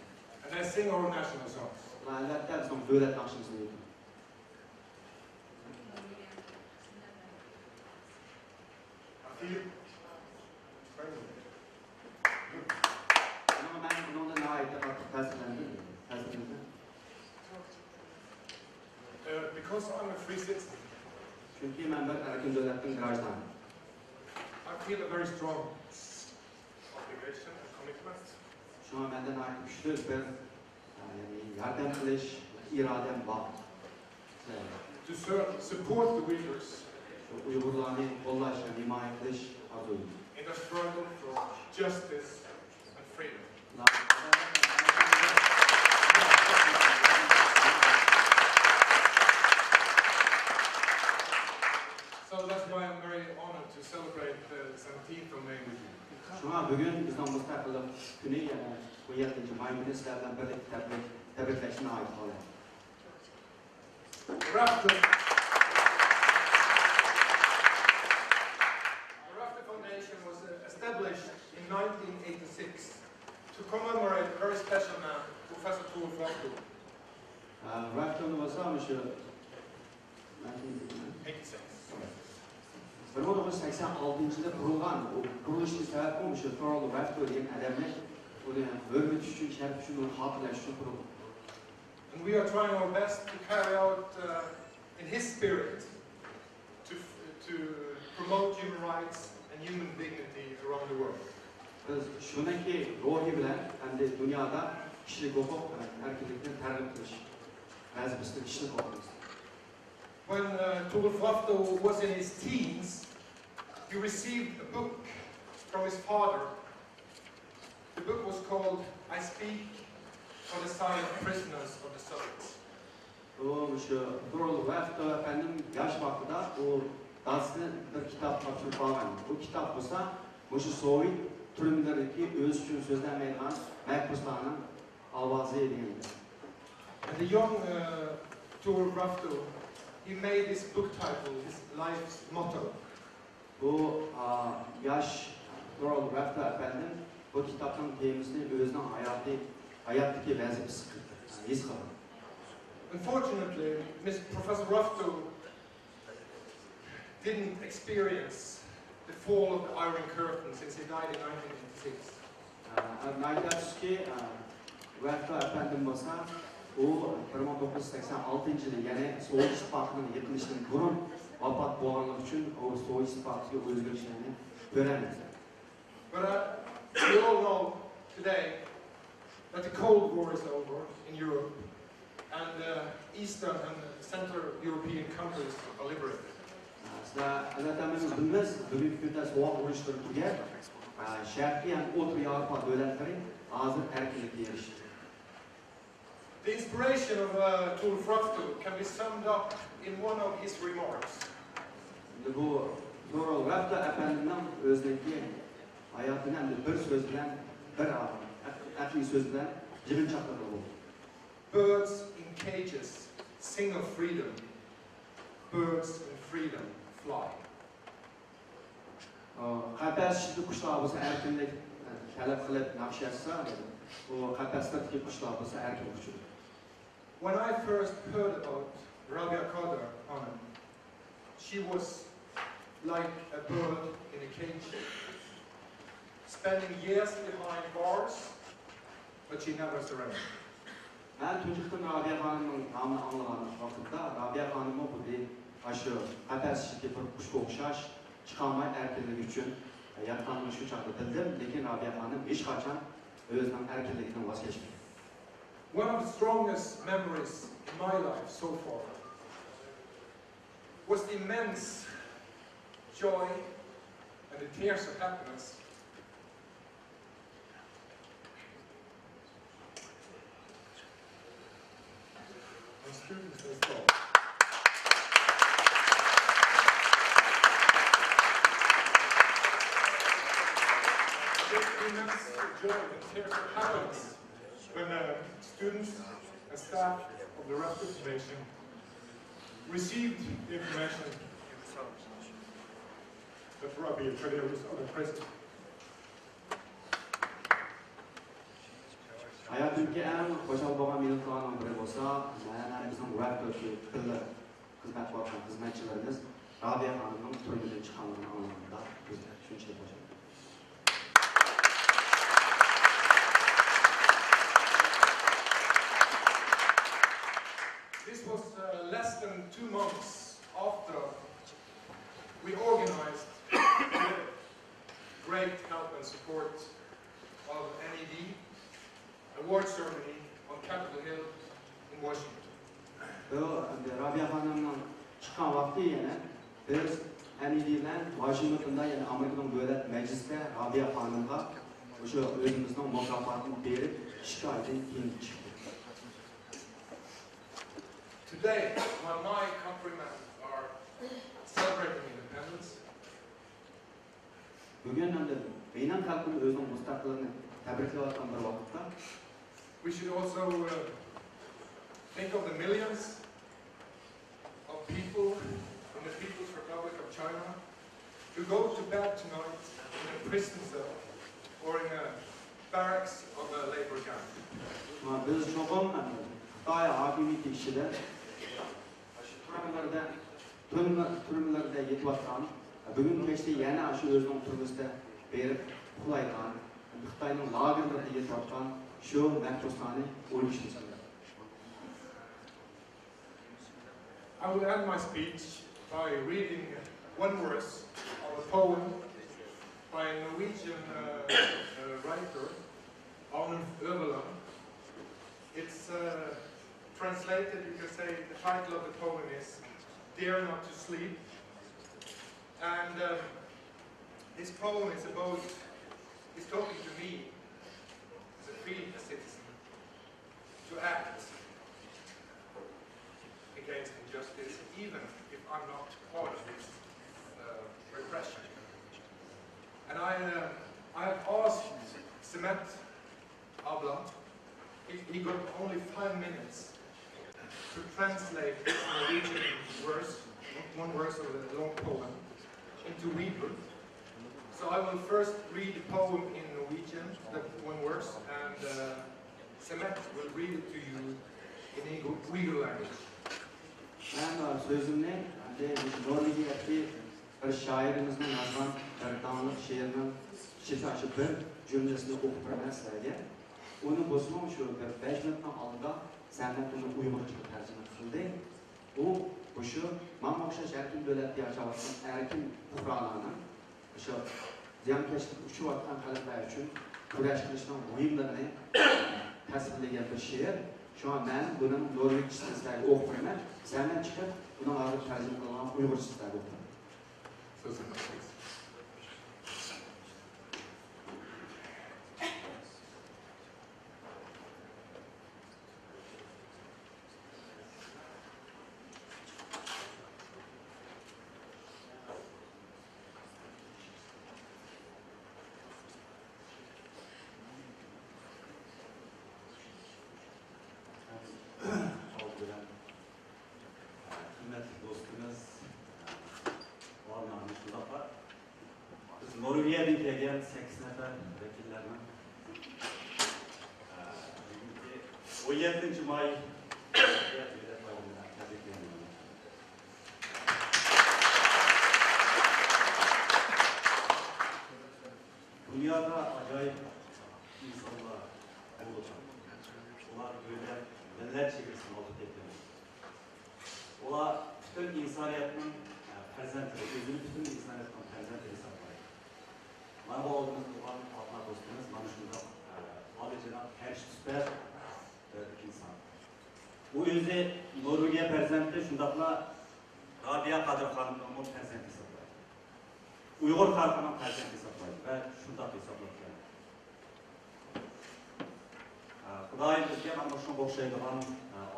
And they sing our national songs. ئۇلار ئەلۋەتتە بىزنىڭ دۆلەت ناخشىمىزنى ئېيتىدۇ. I feel very good. شۇڭا مەن بۇنىڭدىن ناھايىتى قاتتىق تەسىرلەندىم. تەسىرلەندىم. Uh, because I'm a free citizen, چۈنكى مەن بىر ئەركىن دۆلەتنىڭ گراژدانى. I feel a very strong obligation and commitment. شۇڭا مەندە ناھايىتى كۈچلۈك بىر، يەنى ياردەم قىلىش ئىرادەم بار. To serve, support the Uyghurs شۇ ئۇيغۇرلارنى قوللاش ھەم ھىمايە قىلىش ئارزۇيۇم. In the struggle for justice and freedom. So that's why I'm very honored to celebrate the seventeenth of May with you. شۇڭا بۈگۈن بىزنىڭ مۇستەقىللىق كۈنى، يەنى ئون يەتتىنچى ماي كۈنى سىلەر بىلەن بىرلىكتە تەبرىك، تەبرىكلەشنى ناھايىتى خالايمەن. Rafto. The Rafto Foundation was uh, established in nineteen eighty-six to commemorate a very special man, Professor Thorolf Rafto. ئە، رافتونى بولسا مۇشۇ بىر مىڭ توققۇز يۈز سەكسەن ئالتىنچى يىلى قۇرۇلغان، ئۇ قۇرۇلۇشىدىكى سەۋەبمۇ مۇشۇ تورول رافتو دېگەن ئادەمنى، ئۇنى ھۆرمىتى ئۈچۈن، شەرىپى ئۈچۈن، ئۇنى خاتىرىلەش ئۈچۈن قۇرۇلغان. And we are trying our best to carry out uh, in his spirit to, to promote human rights and human dignity around the world. بىز شۇنىڭكى روھى بىلەن ئەمدى دۇنيادا كىشىلىك ھوقۇق ۋە ئەركىنلىكنى تەرغىب قىلىش ۋەزىپىسىنى ئىشلىتىۋاتىمىز. When uh, Thorolf Rafto was in his teens, he received a book from his father. The book was called I Speak for the Silent Prisoners of the Soviets. ئۇ مۇشۇ تورول رافتو ئەپەندىم ياش ۋاقتىدا ئۇ دادىسىدىن بىر كىتاب تاپشۇرۇپ ئالغان. بۇ كىتاب بولسا مۇشۇ سوۋېت تۈرمىلىرىدىكى ئۆزى ئۈچۈن سۆزلەلمەيدىغان مەھبۇسلارنىڭ ئاۋازى دېگەن. And the young uh, Thorolf Rafto, he made this book title his life's motto. بۇ، ئا، ياش تورول رافتو ئەپەندىم بۇ كىتابنىڭ تېمىسىنى ئۆزىنىڭ ھاياتى، ھاياتتىكى ۋەزىپىسى قىلدى، ھېس قىلدى. Unfortunately, Miss Professor Rafto didn't experience the fall of the Iron Curtain since he died in nineteen eighty-six. ئە، ناھايىتى ئەپسۇسكى، ئە، رافتو ئەپەندىم بولسا، ئۇ بىر مىڭ توققۇز يۈز سەكسەن ئالتىنچى يىلى، يەنى سوۋېت ئىتتىپاقىنىڭ يىقىلىشىدىن بۇرۇن ۋاپات بولغانلىقى ئۈچۈن، ئۇ سوۋېت ئىتتىپاقىدىكى ئۆزگىرىشلەرنى كۆرەلمىدى. But uh, we all know today that the Cold War is over in Europe and uh, Eastern and Central European countries are liberated. سىلەر ئەلۋەتتە ھەممىمىز بىلىمىز، بۈگۈنكى كۈندە سوغۇق ئۇرۇشلىرى تۈگەپ، شەرقىي ھەم ئوتتۇرا ياۋروپا دۆلەتلىرى ھازىر ئەركىنلىككە ئېرىشتى. The inspiration of uh, Thorolf Rafto can be summed up in one of his remarks. ئەمدى بۇ تورول رافتو ئەپەندىمنىڭ ئۆزىنىڭكى ھاياتىنى ئەمدى بىر سۆز بىلەن، بىر ئەقلىي سۆز بىلەن يىغىنچاقلىغىلى بولىدۇ. Birds in cages sing of freedom. Birds in freedom fly. قەپەس ئىچىدىكى قۇشلار بولسا ئەركىنلىك تەلەپ قىلىپ ناخشا ئېيتسا، ئۇ قەپەس سىرتىدىكى قۇشلار بولسا ئەركىن ئۇچىدۇ. When I first heard about Rabia Kader Hanım, she was like a bird in a cage, spending years behind bars, but she never surrendered. مەن تۇنجى قېتىم رابىيە خانىمنىڭ نامىنى ئاڭلىغان ۋاقتىمدا، رابىيە خانىممۇ خۇددى ئاشۇ قەپەس ئىچىدىكى بىر قۇشقا ئوخشاش، چىقالماي ئەركىنلىكى ئۈچۈن ياتقانلىقىنى شۇ چاغدا بىلدىم، لېكىن رابىيە خانىم ھېچقاچان ئۆزىنىڭ ئەركىنلىكىدىن ۋاز كەچمىدى. One of the strongest memories in my life so far. Was the immense joy and the tears of happiness on students as well. This immense joy and tears of happiness when uh, students and staff of the Rafter Foundation received the information that Rabia Kadeer was unimpressed. ھاياتىمدىكى ئەڭ خۇشال بولغان مىنۇتلارنىڭ بىرى بولسا، مەن ھەم بىزنىڭ ۋەكىللىرى بىللە خىزمەت قىلىۋاتقان خىزمەتچىلىرىمىز رابىيە خانىمنىڭ تۈرمىدىن چىققانلىقىنى ئاڭلىغاندا بىز شۇنچىلىك خۇشال. This was uh, less than two months after we organized with great help and support of N E D award ceremony on Capitol Hill in Washington. بۇ رابىيە خانىمنىڭ چىققان ۋاقتى يەنە بىز ئەن ئى دى بىلەن ۋاشىنگتوندا، يەنى ئامېرىكىنىڭ دۆلەت مەجلىسىدە رابىيە خانىمغا مۇشۇ ئۆزىمىزنىڭ مۇكاپاتىنى بېرىپ ئىككى ئايدىن كېيىن چىقتۇق. Today, when my countrymen are celebrating independence, بۈگۈن ئەمدى مېنىڭ خەلقىم ئۆزىنىڭ مۇستەقىللىقىنى تەبرىكلەۋاتقان بىر ۋاقىتتا، we should also uh, think of the millions of people in the People's Republic of China who go to bed tonight in a prison cell or in a barracks of a labor camp. شۇڭا بىز چوقۇم خىتاي ھاكىمىيىتى ئىچىدە تۈرمىلەردە، تۈرمە، تۈرمىلەردە يېتىۋاتقان، بۈگۈن كەچتە يەنە شۇ ئۆزىنىڭ تۈرمىسىدە بېرىپ ئۇخلايدىغان، خىتاينىڭ لاگېرلىرىدا يېتىۋاتقان شۇ مەھبۇسلارنى ئويلىشىمىز كېرەك. I will end my speech by reading one verse of a poem by a Norwegian uh, uh, writer, Arnulf Øverland. It's uh, translated, you can say, the title of the poem is Dare Not to Sleep. And um, this poem is about, is talking to me as a free citizen, to act against injustice, even if I'm not part of this uh, repression. And I, uh, I have asked Semet Abla, he, he got only five minutes to translate this Norwegian verse, one verse of a long poem, into Uyghur. So I will first read the poem in Norwegian, the one verse, and uh, Semet will read it to you in Uyghur language. مەن سۆزۈمنى ئەمدى مۇشۇ نورۋېگىيەدىكى بىر شائىرىمىزنىڭ يازغان بىر داڭلىق شېئىرىنىڭ شۇ بىر جۈملىسىنى ئوقۇپ بېرىمەن سىلەرگە. ئۇنى بولسىمۇ شۇ بىر بەش مىنۇتنىڭ ئالدىدا سەمەت ئۇنى ئۇيغۇرچىغا تەرجىمە قىلدى. ئۇ مۇشۇ ماڭا ئوخشاش ھەر تۈرلۈك دۆلەتتە ياشاۋاتقان ئەركىن پۇقرالارنىڭ مۇشۇ زىيانكەشلىككە ئۇچراۋاتقان خەلقلەر ئۈچۈن كۈرەش قىلىشنىڭ مۇھىملىقىنى تەسۋىرلىگەن بىر شېئىر. شۇڭا مەن بۇنىڭ نورۋېگچىسىنى سىلەرگە ئوقۇپ بېرىمەن. سەمەت چىقىپ، ئۇنىڭ ھازىر تەرجىمە قىلغان ئۇيغۇرچىسىنى سىلەرگە ئوقۇپ بېرىمەن. ئالدى بىلەن ھۆرمەتلىك دوستىمىز، ئالىم ئەھمەت شۇنداقلا بىز نورۋېگىيەدىن كەلگەن سەككىز نەپەر ۋەكىللەرنىڭ بۈگۈنكى ئون يەتتىنچى ماي دۆلەت بايرىمى بىلەن تەبرىكلەيمەن. دۇنيادا ئاجايىپ ئىنسانلار بولىدۇ. ئۇلار دۆلەت، مىللەت چېگرىسىنى ئالدىپ كەتكەن. ئۇلار پۈتۈن ئىنسانىيەتنىڭ پەرزەنتلىرى، ئۆزىنى پۈتۈن ئىنسانىيەتنىڭ پەرزەنتلىرى ھېسابلايدۇ. مانا بۇ ئالدىمىزدا تۇرغان ئاتا دوستىمىز مانا شۇنداق ئالىيجاناب، قەرش سۈپەت بىر ئىنسان. ئۇ ئۆزى نورۋېگىيە پەرزەنتى، شۇنداقلا رابىيە قادىر خانىمنىڭمۇ پەرزەنت ھېسابلايدۇ. ئۇيغۇر خەلقىنىڭ پەرزەنت ھېسابلايدۇ ۋە شۇنداق ھېسابلاپ كەلدى. خۇدايىم بىزگە مانا مۇشۇنىڭغا ئوخشايدىغان،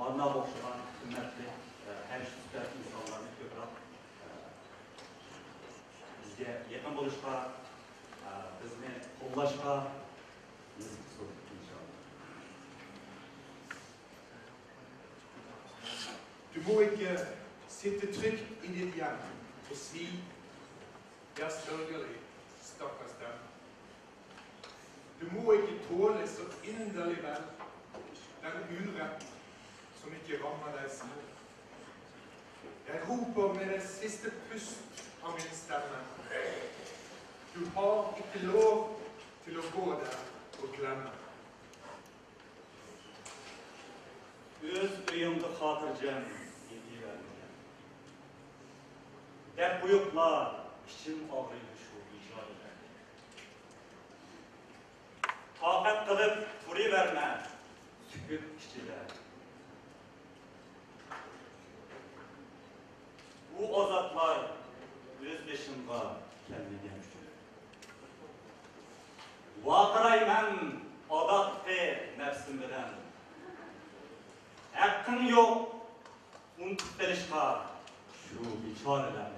ئاناغا ئوخشىغان قىممەتلىك، ھەر ئىككى سۈپەت ئىنسانلارنى كۆپرەك بىزگە يېقىن بولۇشقا، بىزنى قوللاشقا نېسىپ قىلسۇن، ئىنشائاللا. Du må ikke sitte trygt i ditt hjem og si: «Jeg sørger deg, stakkars dem.» Du må ikke tåle så inderlig vel den urett som ikke rammer deg selv. Jeg roper med det siste pust av min stemme. Du har ikke lov til å gå der og glemme. ئۆز ئۆيۈڭدە خاتىرجەم يېتىۋەرمىگەن. دەپ قويۇپلا ئىچىم ئاغرىيدۇ شۇ بىچارىلەرگە. تاقەت قىلىپ تۇرۇۋەرمە سۈكۈت ئىچىدە. بۇ ئازابلار ئۆز بېشىڭغا كەلمىگەن ئۈچۈن. ۋارقىرايمەن ئاداققى نەپسىم بىلەن. ھەققىڭ يوق ئۇنتۇپ قېلىشقا شۇ بىچارىلەرنى.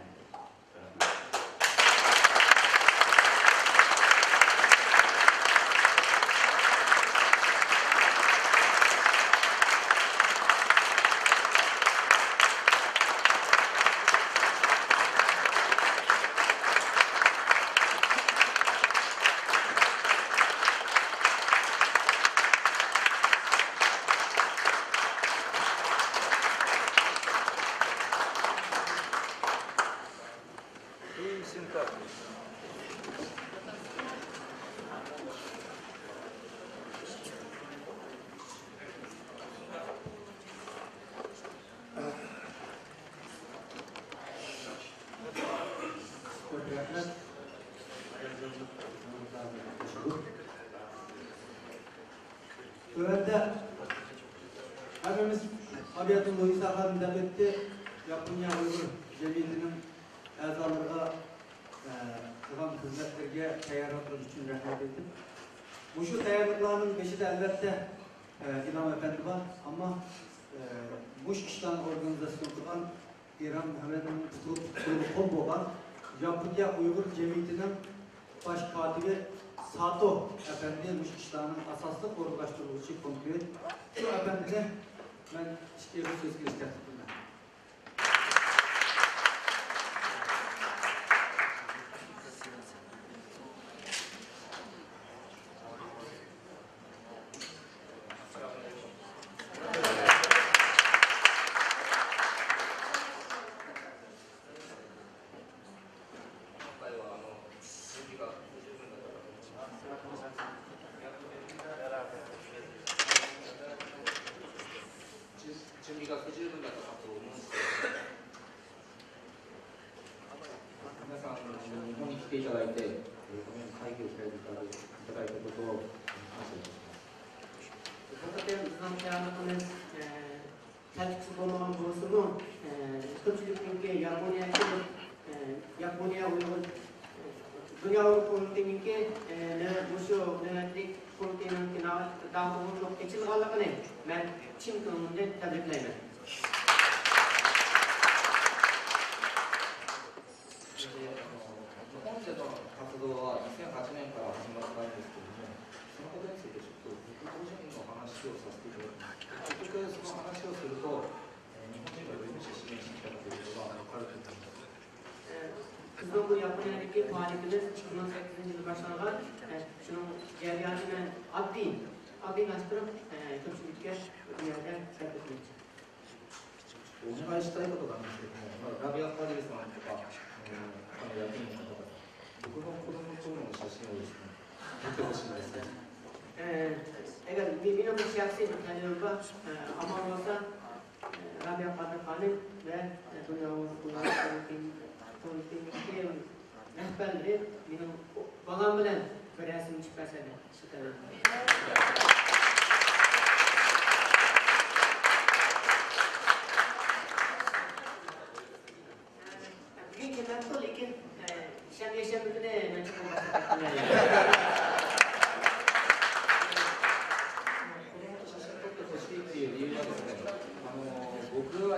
تۆۋەندە ھەممىمىز ئابىياتىن لۇئىسا خانىم دەپ ئۆتتى. ياپونىيە ئۇيغۇر جەمئىيىتىنىڭ ئەزالىرىغا، ئە، قىلغان خىزمەتلىرىگە، تەييارلىقلىرى ئۈچۈن رەھمەت ئېيتىپ، مۇشۇ تەييارلىقلارنىڭ بېشىدا ئەلۋەتتە، ئە، ئىلھام ئەپەندى بار، ئەمما، ئە، مۇشۇ ئىشلارنى ئورگانىزاتسىيە قىلغان ئىرام مۇھەممەدنىڭ پۇتىغا، پۇتىغا قول بولغان ياپونىيە ئۇيغۇر جەمئىيىتىنىڭ باش كاتىپى ساتو ئەپەندى مۇشۇ ئىشلارنىڭ ئاساسلىق ئورۇنلاشتۇرغۇچى پونكىت. شۇ ئەپەندىنى مەن ئىككى ئېغىز سۆز قىلىشنى تەكلىپ قىلىمەن. تەتۈكسى بولمىغان بولسىمۇ، كۆپچىلىكنىڭكى ياپونىيەگە كېلىپ، ياپونىيە ئۇيغۇر، دۇنيا ئۇيغۇر قۇرۇلتىيىنىڭكى، مۇشۇ نۆۋەتلىك قۇرۇلتىيىنىڭكى ناھايىتى داڭلىق ئېچىلغانلىقىنى مەن چىن كۆڭلۈمدىن تەبرىكلەيمەن. بىزنىڭ بۇ ياپونىيەدىكى پائالىيىتىمىز ئىككى مىڭ سەككىزىنچى يىلى باشلانغان. شۇنىڭ جەريانىنى مەن ئاددىي، ئاددىيلاشتۇرۇپ، كۆپچىلىككە بۇ يەردە دەپ ئۆتمەكچى. ئەگەر مېنىڭ بىر شەخسىي بىر تەلىپىم بار، ئامان بولسا، رابىيە قادىر خانىم ۋە دۇنيا ئۇيغۇر قۇرۇلتىيىنىڭكى رەھبەرلىرى مېنىڭ بالام بىلەن بىر رەسىمگە چۈشۈپ بەرسەم دەپ شۇ تەلەپ.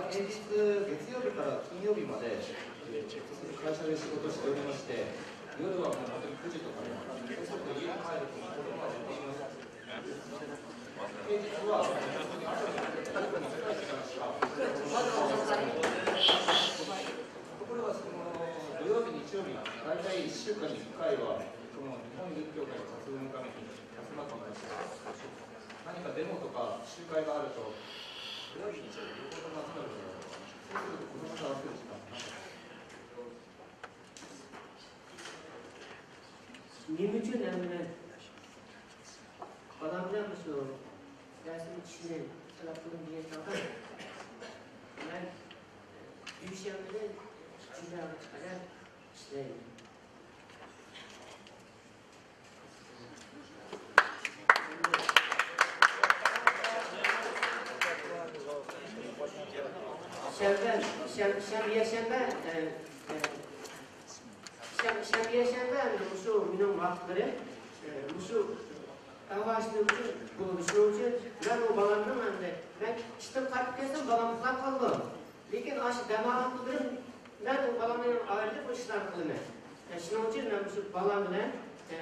平日月曜日から金曜日まで会社で仕事しておりまして、夜はもう本当にくじとかになって、家に帰ると子供は寝ています。平日は朝の早くにしか、ところがその土曜日、日曜日、大体いっしゅうかんにいっかいは、その日本医療協会の活動のために集まっていました。何かデモとか集会があると、土曜日、日曜日、両方とも集まるので、そうすると子供と遊ぶ時間がなかった。 نېمە ئۈچۈن ھەممە بالامدا مۇشۇ رەسىم چىشنى تەلەپ قىلدىم دېگەن چاغدا، مەن دۈشەنبىدىن جۈمەگىچە قەدەر ئىشلەيمەن. شەنبە، شەن-، شەنبە، يەكشەنبە، ئە، ئە، شەن-، شەنبە، يەكشەنبە ئەمدى مۇشۇ مېنىڭ ۋاقىتلىرىم، ئە، مۇشۇ ئاۋاشنىڭ ئۈچۈن بولىدۇ. شۇنىڭ ئۈچۈن مەن ئۇ بالامنىڭ ئەمدى، مەن ئىشتىن قايتىپ كەلسەم بالام ئۇخلاپ قالىدۇ. لېكىن ئاشۇ دەم ئالغان كۈنلىرىم مەن ئۇ بالام بىلەن ئايرىلىپ ئۇ ئىشلارنى قىلىمەن. ئە، شۇنىڭ ئۈچۈن مەن مۇشۇ بالام بىلەن، ئە،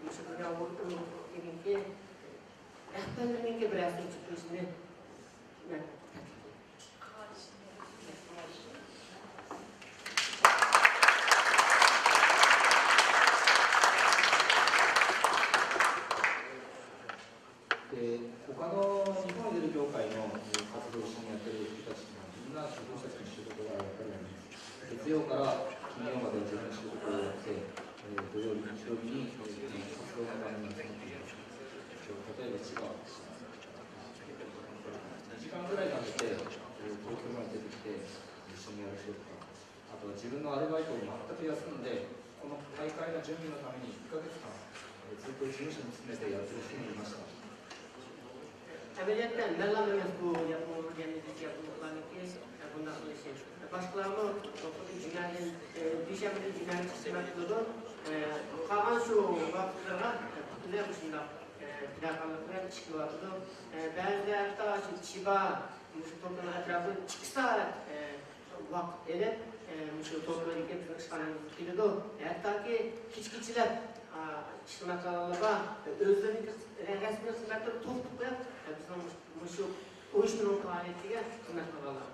مۇشۇ دۇنيا ئۇيغۇر كىنىمىزنىڭكى رەھبەرلىرىنىڭكى بىر رەسىم چىقىرىشنى مەن تەكلىپ قىلدىم.で、他の日本エール協会の活動を一緒にやってる人たちには、みんな自分たちの仕事がやっぱりあります。月曜から金曜まで自分の仕事をやって、えー土曜日、日曜日に、えー活動の場に集まっています。例えば千葉、にじかんぐらいかけて、えー東京まで出てきて、一緒にやる人とか、 あとは自分のアルバイトを全く休んで、この大会の準備のためにいっかげつかん、えーずっと事務所に勤めてやってる人もいました。 ئەمەلىيەتتە مەنلا ئەمەس بۇ ياپونلۇق يەنە ياپونلۇقلارنىڭكى بۇنداق قىلىشى. باشقىلارمۇ خۇددى جۈمەدىن، ئى، دۈشەنبىدىن جۈمەگىچە خىزمەت قىلىدۇ. ئى، قالغان شۇ ۋاقىتلىرىغا پۈتۈنلەي مۇشۇنداق، ئى، پىداكارلىق بىلەن ئىش قىلىۋاتىدۇ. ئى، بەزىدە ھەتتا شۇ چىبا، مۇشۇ توكيونىڭ ئەتراپىدا ئىككى سائەت، ئى، ۋاقىت ئېلىپ، ئى، مۇشۇ توكيودىكى بىزنىڭ ئىشخانىمىزغا كېلىدۇ. ھەتتاكى كېچە-كېچىلەپ، ئا، ئىشلىمەكلەر بار. ئۆزلىرىنىڭ رەسمىي خىزمەتلىرىنى توختىتىپ قويۇپ، بىزنىڭ مۇشۇ ئۇيۇشمىنىڭ پائالىيىتىگە خىزمەت قىلغانلار.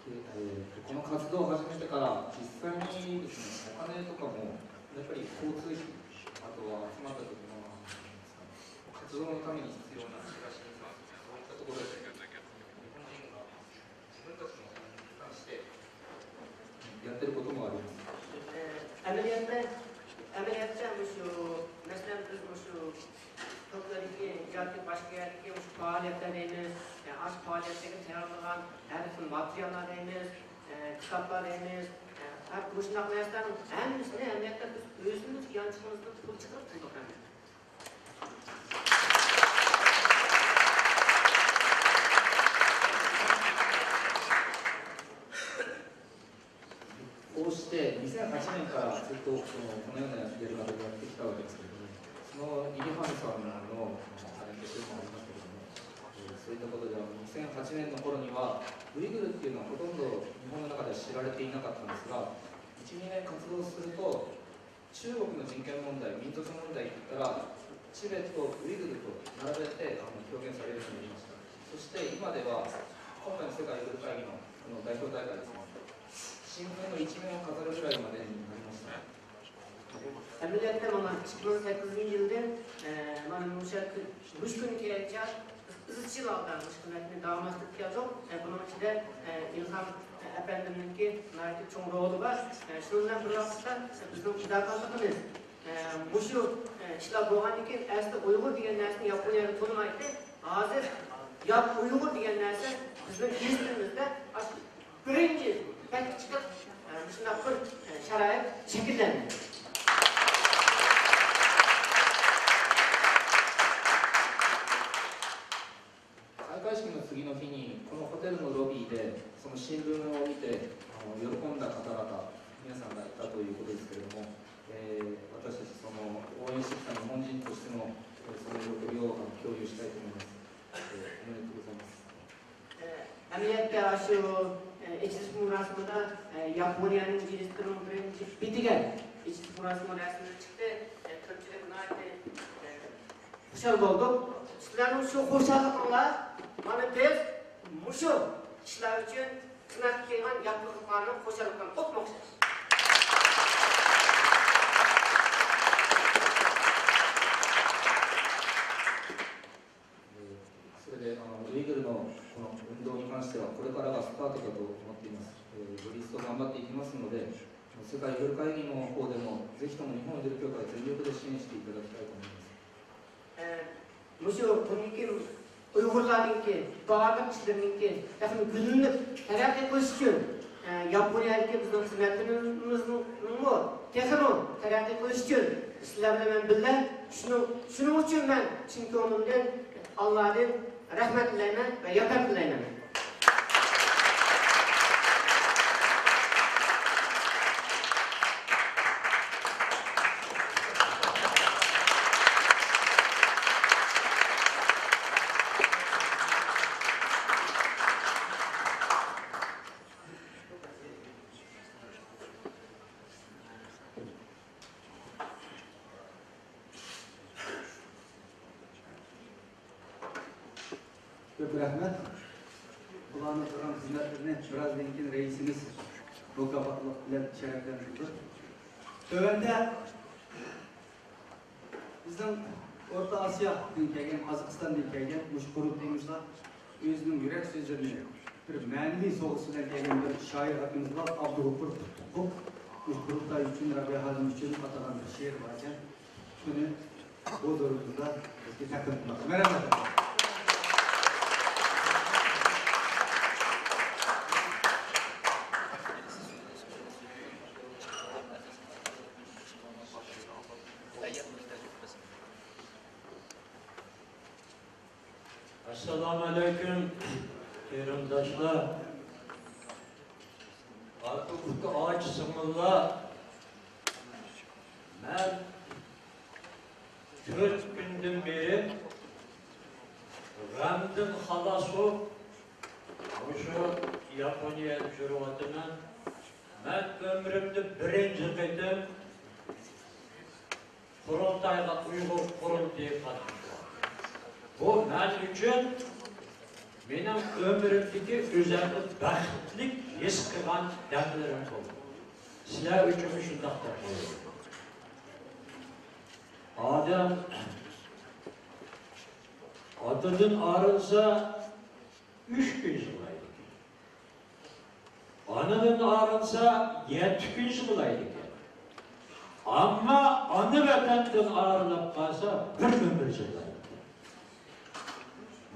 えーこの活動を始めてから、実際にですね、お金とかも、やっぱり交通費、あとは集まった時の、活動のために必要なチラシとか、そういったところで、日本人が自分たちのお金に負担して、やってることもあります。 ئەمەلىيەتتە، ئەمەلىيەتتە مۇشۇ، مەسىلەن، بىز مۇشۇ توكيودىكى ياكى باشقا يەردىكى مۇشۇ پائالىيەتلەر دەيمىز، ئاشۇ پائالىيەتلەرگە تەييارلىغان ھەر خىل ماتېرىياللار دەيمىز، كىتابلار دەيمىز، مۇشۇنداق نەرسىلەرنىڭ ھەممىسىنى ئەمەلىيەتتە بىز ئۆزىمىز يانچۇقىمىزدىن پۇل چىقىرىپ قىلدۇق ھەممە. こうしてにせんはちねんからずっとそのこのようなやり方をやってきたわけですけれども、そのリリハンさんのタレント集もありますけれども、えーそういったことではにせんはちねんの頃には、ウイグルっていうのはほとんど日本の中では知られていなかったんですが、いち、にねん活動すると、中国の人権問題、民族問題って言ったら、チベット、ウイグルと並べてあの表現されるようになりました。そして今では、今回の世界ウイグル会議のこの代表大会ですね、新聞の一面を飾るぐらいまでになりました。 ئەمەلىيەتتە مانا ئىككى مىڭ سەككىزىنچى يىلدىن، ئە، مانا مۇشۇ كۈن، مۇشۇ كۈنگىچە ئىزچىل ھالدا مۇشۇ خىزمەتنى داۋاملاشتۇرۇپ كەلدۇق. ئە، بۇنىڭ ئىچىدە، ئە، ئىلھام، ئە، ئەپەندىمنىڭكى ناھايىتى چوڭ رولى بار. ئە، شۇنىڭ بىلەن بىر ۋاقىتتا، ئە، بىزنىڭ پىداكارلىقىمىز، ئە، مۇشۇ، ئە، ئىشلار بولغاندىن كېيىن ئەسلى ئۇيغۇر دېگەن نەرسىنى ياپونىيەدە تونۇمايتتى. ھازىر ياپ ئۇيغۇر دېگەن نەرسە بىزنىڭ ئېسىمىزدە ئاشۇ بىرىنچى بەتكە چىقىپ، ئە، مۇشۇنداق بىر، ئە، شارائىت شەكىللەندى. 開会式の次の日に、このホテルのロビーで、その新聞を見て、あの、喜んだ方々、皆さんがいたということですけれども、えー私たち、その、応援してきた日本人としての、えーその喜びを、あの、共有したいと思います。えー ئەمەلىيەتتە، ئاشۇ، ئە، ئېچىلىش مۇراسىمىدا، ئە، ياپونىيەنىڭ گېزىتىنىڭ بىرىنچى بېتىگە ئېچىلىش مۇراسىمى رەسىملىرى چىقتى. ئە، كۆپچىلىك ناھايىتى، ئە، خۇشال بولدۇق. سىلەرنىڭ شۇ خۇشاللىقىڭلار، مانا بىز مۇشۇ ئىشلار ئۈچۈن خىزمەتكە كەلگەن ياپونلۇقلارنىڭ خۇشاللىقىغا ئوخشاش.えー、それで、あの、ウイグルのこの運動に関しては、これからがスタートだと思っています。えー、より一層頑張っていきますので、世界ウイグル会議の方でも、ぜひとも日本ウイグル協会全力で支援していただきたいと思います。 ئە، مۇشۇ بۇنىڭكى ئۇيغۇرلارنىڭكى بارلىق ئىشلىرىنىڭكى تېخىمۇ گۈللىنىپ تەرەققىي قىلىشى ئۈچۈن، ئە، ياپونىيەدىكى بىزنىڭ خىزمەتلىرىمىزنىڭمۇ تېخىمۇ تەرەققىي قىلىشى ئۈچۈن سىلەر بىلەن مەن بىللە، شۇنىڭ، شۇنىڭ ئۈچۈن مەن چىن كۆڭلۈمدىن ئاللادىن رەھمەت تىلەيمەن ۋە ياردەم تىلەيمەن. كۆپ رەھمەت. بۇلارنىڭ قىلغان خىزمەتلىرىنى بىرازدىن كېيىن رەئىسىمىز مۇكاپاتلىق بىلەن شەرەپلەندۈرىدۇ. تۆۋەندە بىزنىڭ ئورتا ئاسىيادىن كەلگەن، قازاقىستاندىن كەلگەن مۇشۇ قۇرۇلتىيىمىزغا ئۆزىنىڭ يۈرەك سۆزلىرىنى بىر مەنىۋى سوغىسى بىلەن كەلگەن بىر شائىر ئاكىمىز بار، ئابدۇغوپۇر قۇتلۇقوف. مۇشۇ قۇرۇلتاي ئۈچۈن، رابىيە خانىم ئۈچۈن ئاتىغان بىر شېئىرى بار ئىكەن. شۇنى ھۇزۇرىڭىزدا بىزگە تەقدىم قىلماقچى. مەرھەمەت. ئەسسالامۇئەلەيكۇم، قېرىنداشلار، ئاكا، ئۇكا، ئاچا، سىڭىللار. مەن تۆت كۈندىن بېرى غەمدىن خالاس بولۇپ، مۇشۇ ياپونىيەدە يۈرۈۋاتىمەن. مەن ئۆمرۈمدە بىرىنچى قېتىم قۇرۇلتايغا، ئۇيغۇر قۇرۇلتىيىغا قاتنىشىمەن. بۇ مەن ئۈچۈن مېنىڭ ئۆمرۈمدىكى ئۆزۈمنى بەختلىك ھېس قىلغان دەملىرىم بولدى. سىلەر ئۈچۈنمۇ شۇنداق دەپ قويايلى. ئادەم ئاتىدىن ئايرىلسا، ئۈچ كۈن يىغلايدىكەن. ئانىدىن ئايرىلسا، يەتتە كۈن يىغلايدىكەن. ئەمما ئانا ۋەتەندىن ئايرىلىپ قالسا، بىر ئۆمۈر يىغلايدىكەن.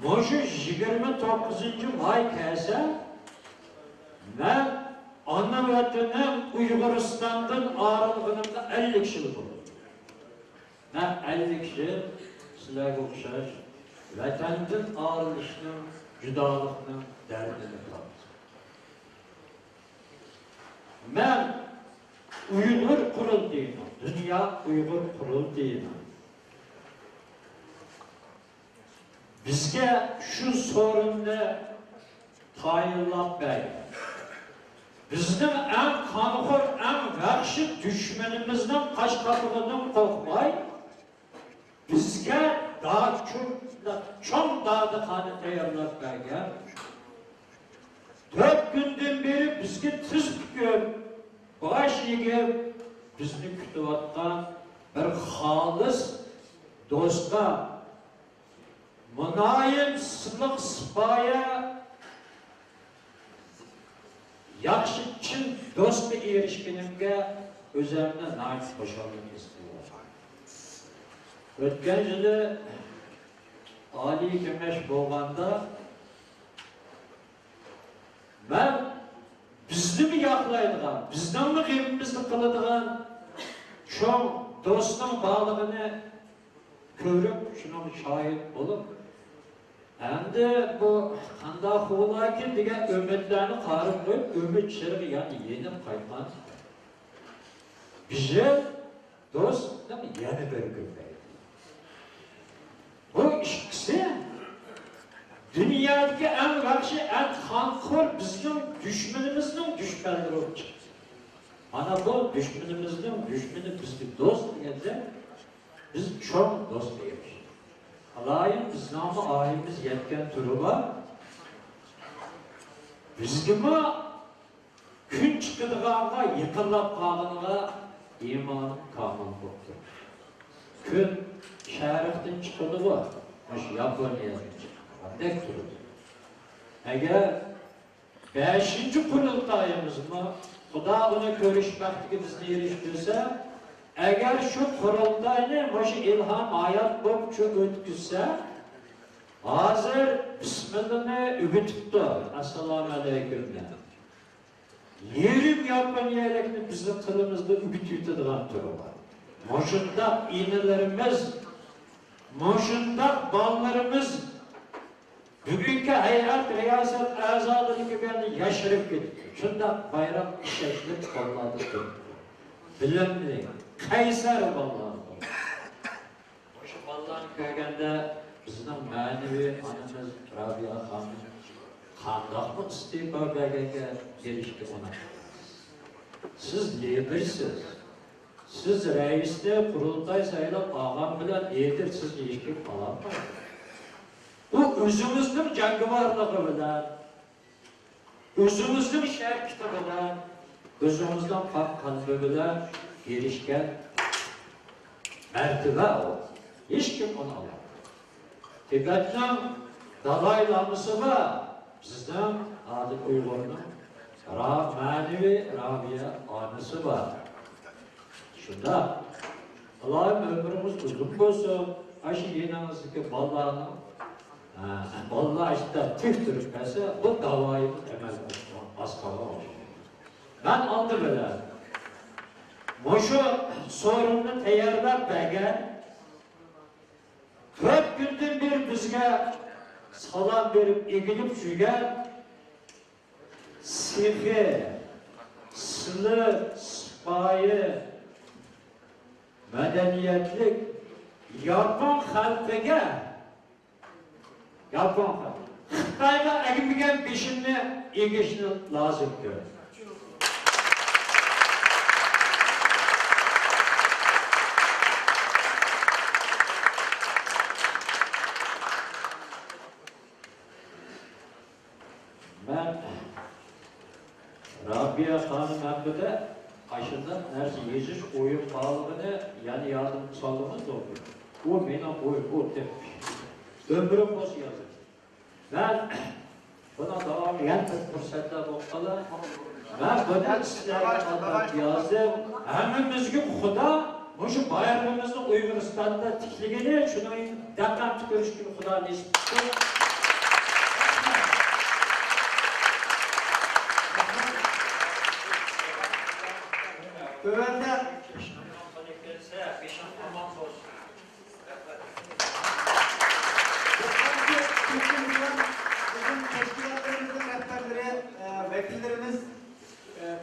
مۇشۇ يىگىرمە توققۇزىنچى ماي كەلسە، مەن ئانا ۋەتىنىم ئۇيغۇرىستاندىن ئايرىلغىنىمغا ئەللىك يىل بولدى. مەن ئەللىك يىل سىلەرگە ئوخشاش ۋەتەندىن ئايرىلىشنىڭ، جۇدالىقنىڭ دەردىنى تارتتىم. مەن ئۇيغۇر قۇرۇلتىيىنىڭ، دۇنيا ئۇيغۇر قۇرۇلتىيىنىڭ بىزگە شۇ سورۇننى تايىنلاپ بەرگەن، بىزنىڭ ئەڭ قانخور، ئەڭ ۋەھشىي دۈشمىنىمىزنىڭ قاش قاپىقىدىن قورقماي، بىزگە دا-، چوڭ، چوڭ داختىخانا تەييارلاپ بەرگەن. تۆت كۈندىن بېرى بىزگە تىز پۈكۈپ، باش ئېگىپ، بىزنى كۈتۈۋاتقان بىر خالىس دوستقا، مۇلايىم، سىلىق، سىپايە، ياخشى، چىن دوستقا ئېرىشكىنىمگە ئۆزۈمنى ناھايىتى خۇشاللىق ھېس قىلىۋاتىمەن. ئۆتكەن يىلى ئالىي كېڭەش بولغاندا، مەن بىزنىمۇ ياقلايدىغان، بىزنىڭمۇ غېمىمىزنى قىلىدىغان چوڭ دوستنىڭ بارلىقىنى كۆرۈپ، شۇنىڭغا شاھىت بولۇپ، ئەمدى بۇ قانداق بولاركىن دېگەن ئۈمىدلەرنى قارىپ قويۇپ، ئۈمىد چىرىغى يەنە يېنىپ قايتقان. بىر يىل دوستنىڭ يەنە بىر كۆپەيدى. بۇ ئىككىسى دۇنيادىكى ئەڭ ۋەھشىي، ئەڭ قانخور بىزنىڭ دۈشمىنىمىزنىڭ دۈشمەنلىرى بولۇپ چىقتى. مانا بۇ دۈشمىنىمىزنىڭ دۈشمىنى بىزگە دوست دېگەندە، بىز چوڭ دوستقا ئېرىشتۇق. ئالايىم بىزنىڭمۇ ئاھىمىز يەتكەن تۇرىدۇ. بىزگىمۇ كۈن چىقىدىغانغا يېقىنلاپ قالغىنىغا ئىمانىم كامىل بوپتۇ. كۈن شەرقتىن چىقىدىغۇ، مۇشۇ ياپونىيەدىن چىقىدىغاندەك تۇرىدۇ. ئەگەر بەشىنچى قۇرۇلتايىمىزمۇ، خۇدا ئۇنى كۆرۈش بەختىگە بىزنى ئېرىشتۈرسە، ئەگەر شۇ قۇرۇلتاينى مۇشۇ ئىلھام ھايات بوپ شۇ ئۆتكۈزسە، ھازىر بىسمىللىنى ئۆگىتىپتۇ، ئەسسالامۇئەلەيكۇم دەپ. يېرىم ياپونىيەلىكنى بىزنىڭ تىلىمىزدا ئۆگىتىۋېتىدىغان تۈرى بار. مۇشۇنداق ئىنىلىرىمىز، مۇشۇنداق بالىلىرىمىز بۈگۈنكى ھەيئەت رىياسەت ئەزالىرىنىڭكى بىلەن ياشىرىپ كېتىپتۇ. شۇنداق بايراق ئىشەنچلىك قوللاردا تۇرۇپتۇ. بىلىملىك، قەيسەر بالىلار. مۇشۇ بالىلارنى كۆرگەندە بىزنىڭ مەنىۋى ئانىمىز رابىيە خانىم قانداقمۇ ئىستېپا بەرگەنگە ئېرىشكە ئۇناق. سىز لىدىرسىز. سىز رەئىسنى قۇرۇلتاي سايلاپ ئالغان بىلەن لىدىر سىز ھېچكىم ئالالمايدۇ. ئۇ ئۆزىڭىزنىڭ جەڭگىۋارلىقى بىلەن، ئۆزىڭىزنىڭ شەرىكىتى بىلەن، ئۆزىڭىزنىڭ پاك قەلبى بىلەن ئېرىشكەن مەرتىۋە ئۇ. ھېچكىم ئۇنى ئالالمايدۇ. تىبەتنىڭ دالاي لامىسى بار، بىزنىڭ ئادىل ئۇيغۇرنىڭ را-، مەنىۋى رابىيە ئانىسى بار. شۇنداق. ئالايىم ئۆمرىڭىز ئۇزۇن بولسۇن. ئاشۇ يېنىڭىزدىكى بالىلارنىڭ، ھە، بالىلار ئاشۇنداق تىك تۇرۇپ كەلسە، بۇ داۋايىمىز ئەمەلگە ئاشقان ئاز قالغان ئوخشايدۇ. مەن ئالدى بىلەن مۇشۇ سورۇننى تەييارلاپ بەرگەن، كۆپ كۈندىن بېرى بىزگە سالام بېرىپ ئېگىلىپ يۈرگەن سېخىي، سىلىق، سىپايى، مەدەنىيەتلىك ياپون خەلقىگە، ياپون خەلقى خىتايغا ئەگمىگەن بېشىمنى ئېگىشنى لازىم كۆرىمەن. مەن رابىيە خانىم ھەققىدە ئاشۇنداق نەرسە يېزىش ئويۇم بارلىقىنى يەنە يادىمغا سالدىڭىز، دوختۇر. ئۇ مېنىڭ ئويۇم، ئۇ تېخى ئۆمرۈم بولسا يازىمەن. مەن بۇنىڭ داۋامى يەنە بىر پۇرسەتلەر بولۇپ قالار. مەن بۇنى سىلەرگە ئاتاپ يازدىم. ھەممىمىزگە خۇدا مۇشۇ بايرىقىمىزنى ئۇيغۇرىستاندا تىكلىگىنى، شۇنىڭ دەققەت كۆرۈشكىنى خۇدا نېسىپ قىلسۇن. تۆۋەندە بىزنىڭ تەشكىلاتلىرىمىزنىڭ رەھبەرلىرى، ۋەكىللىرىمىز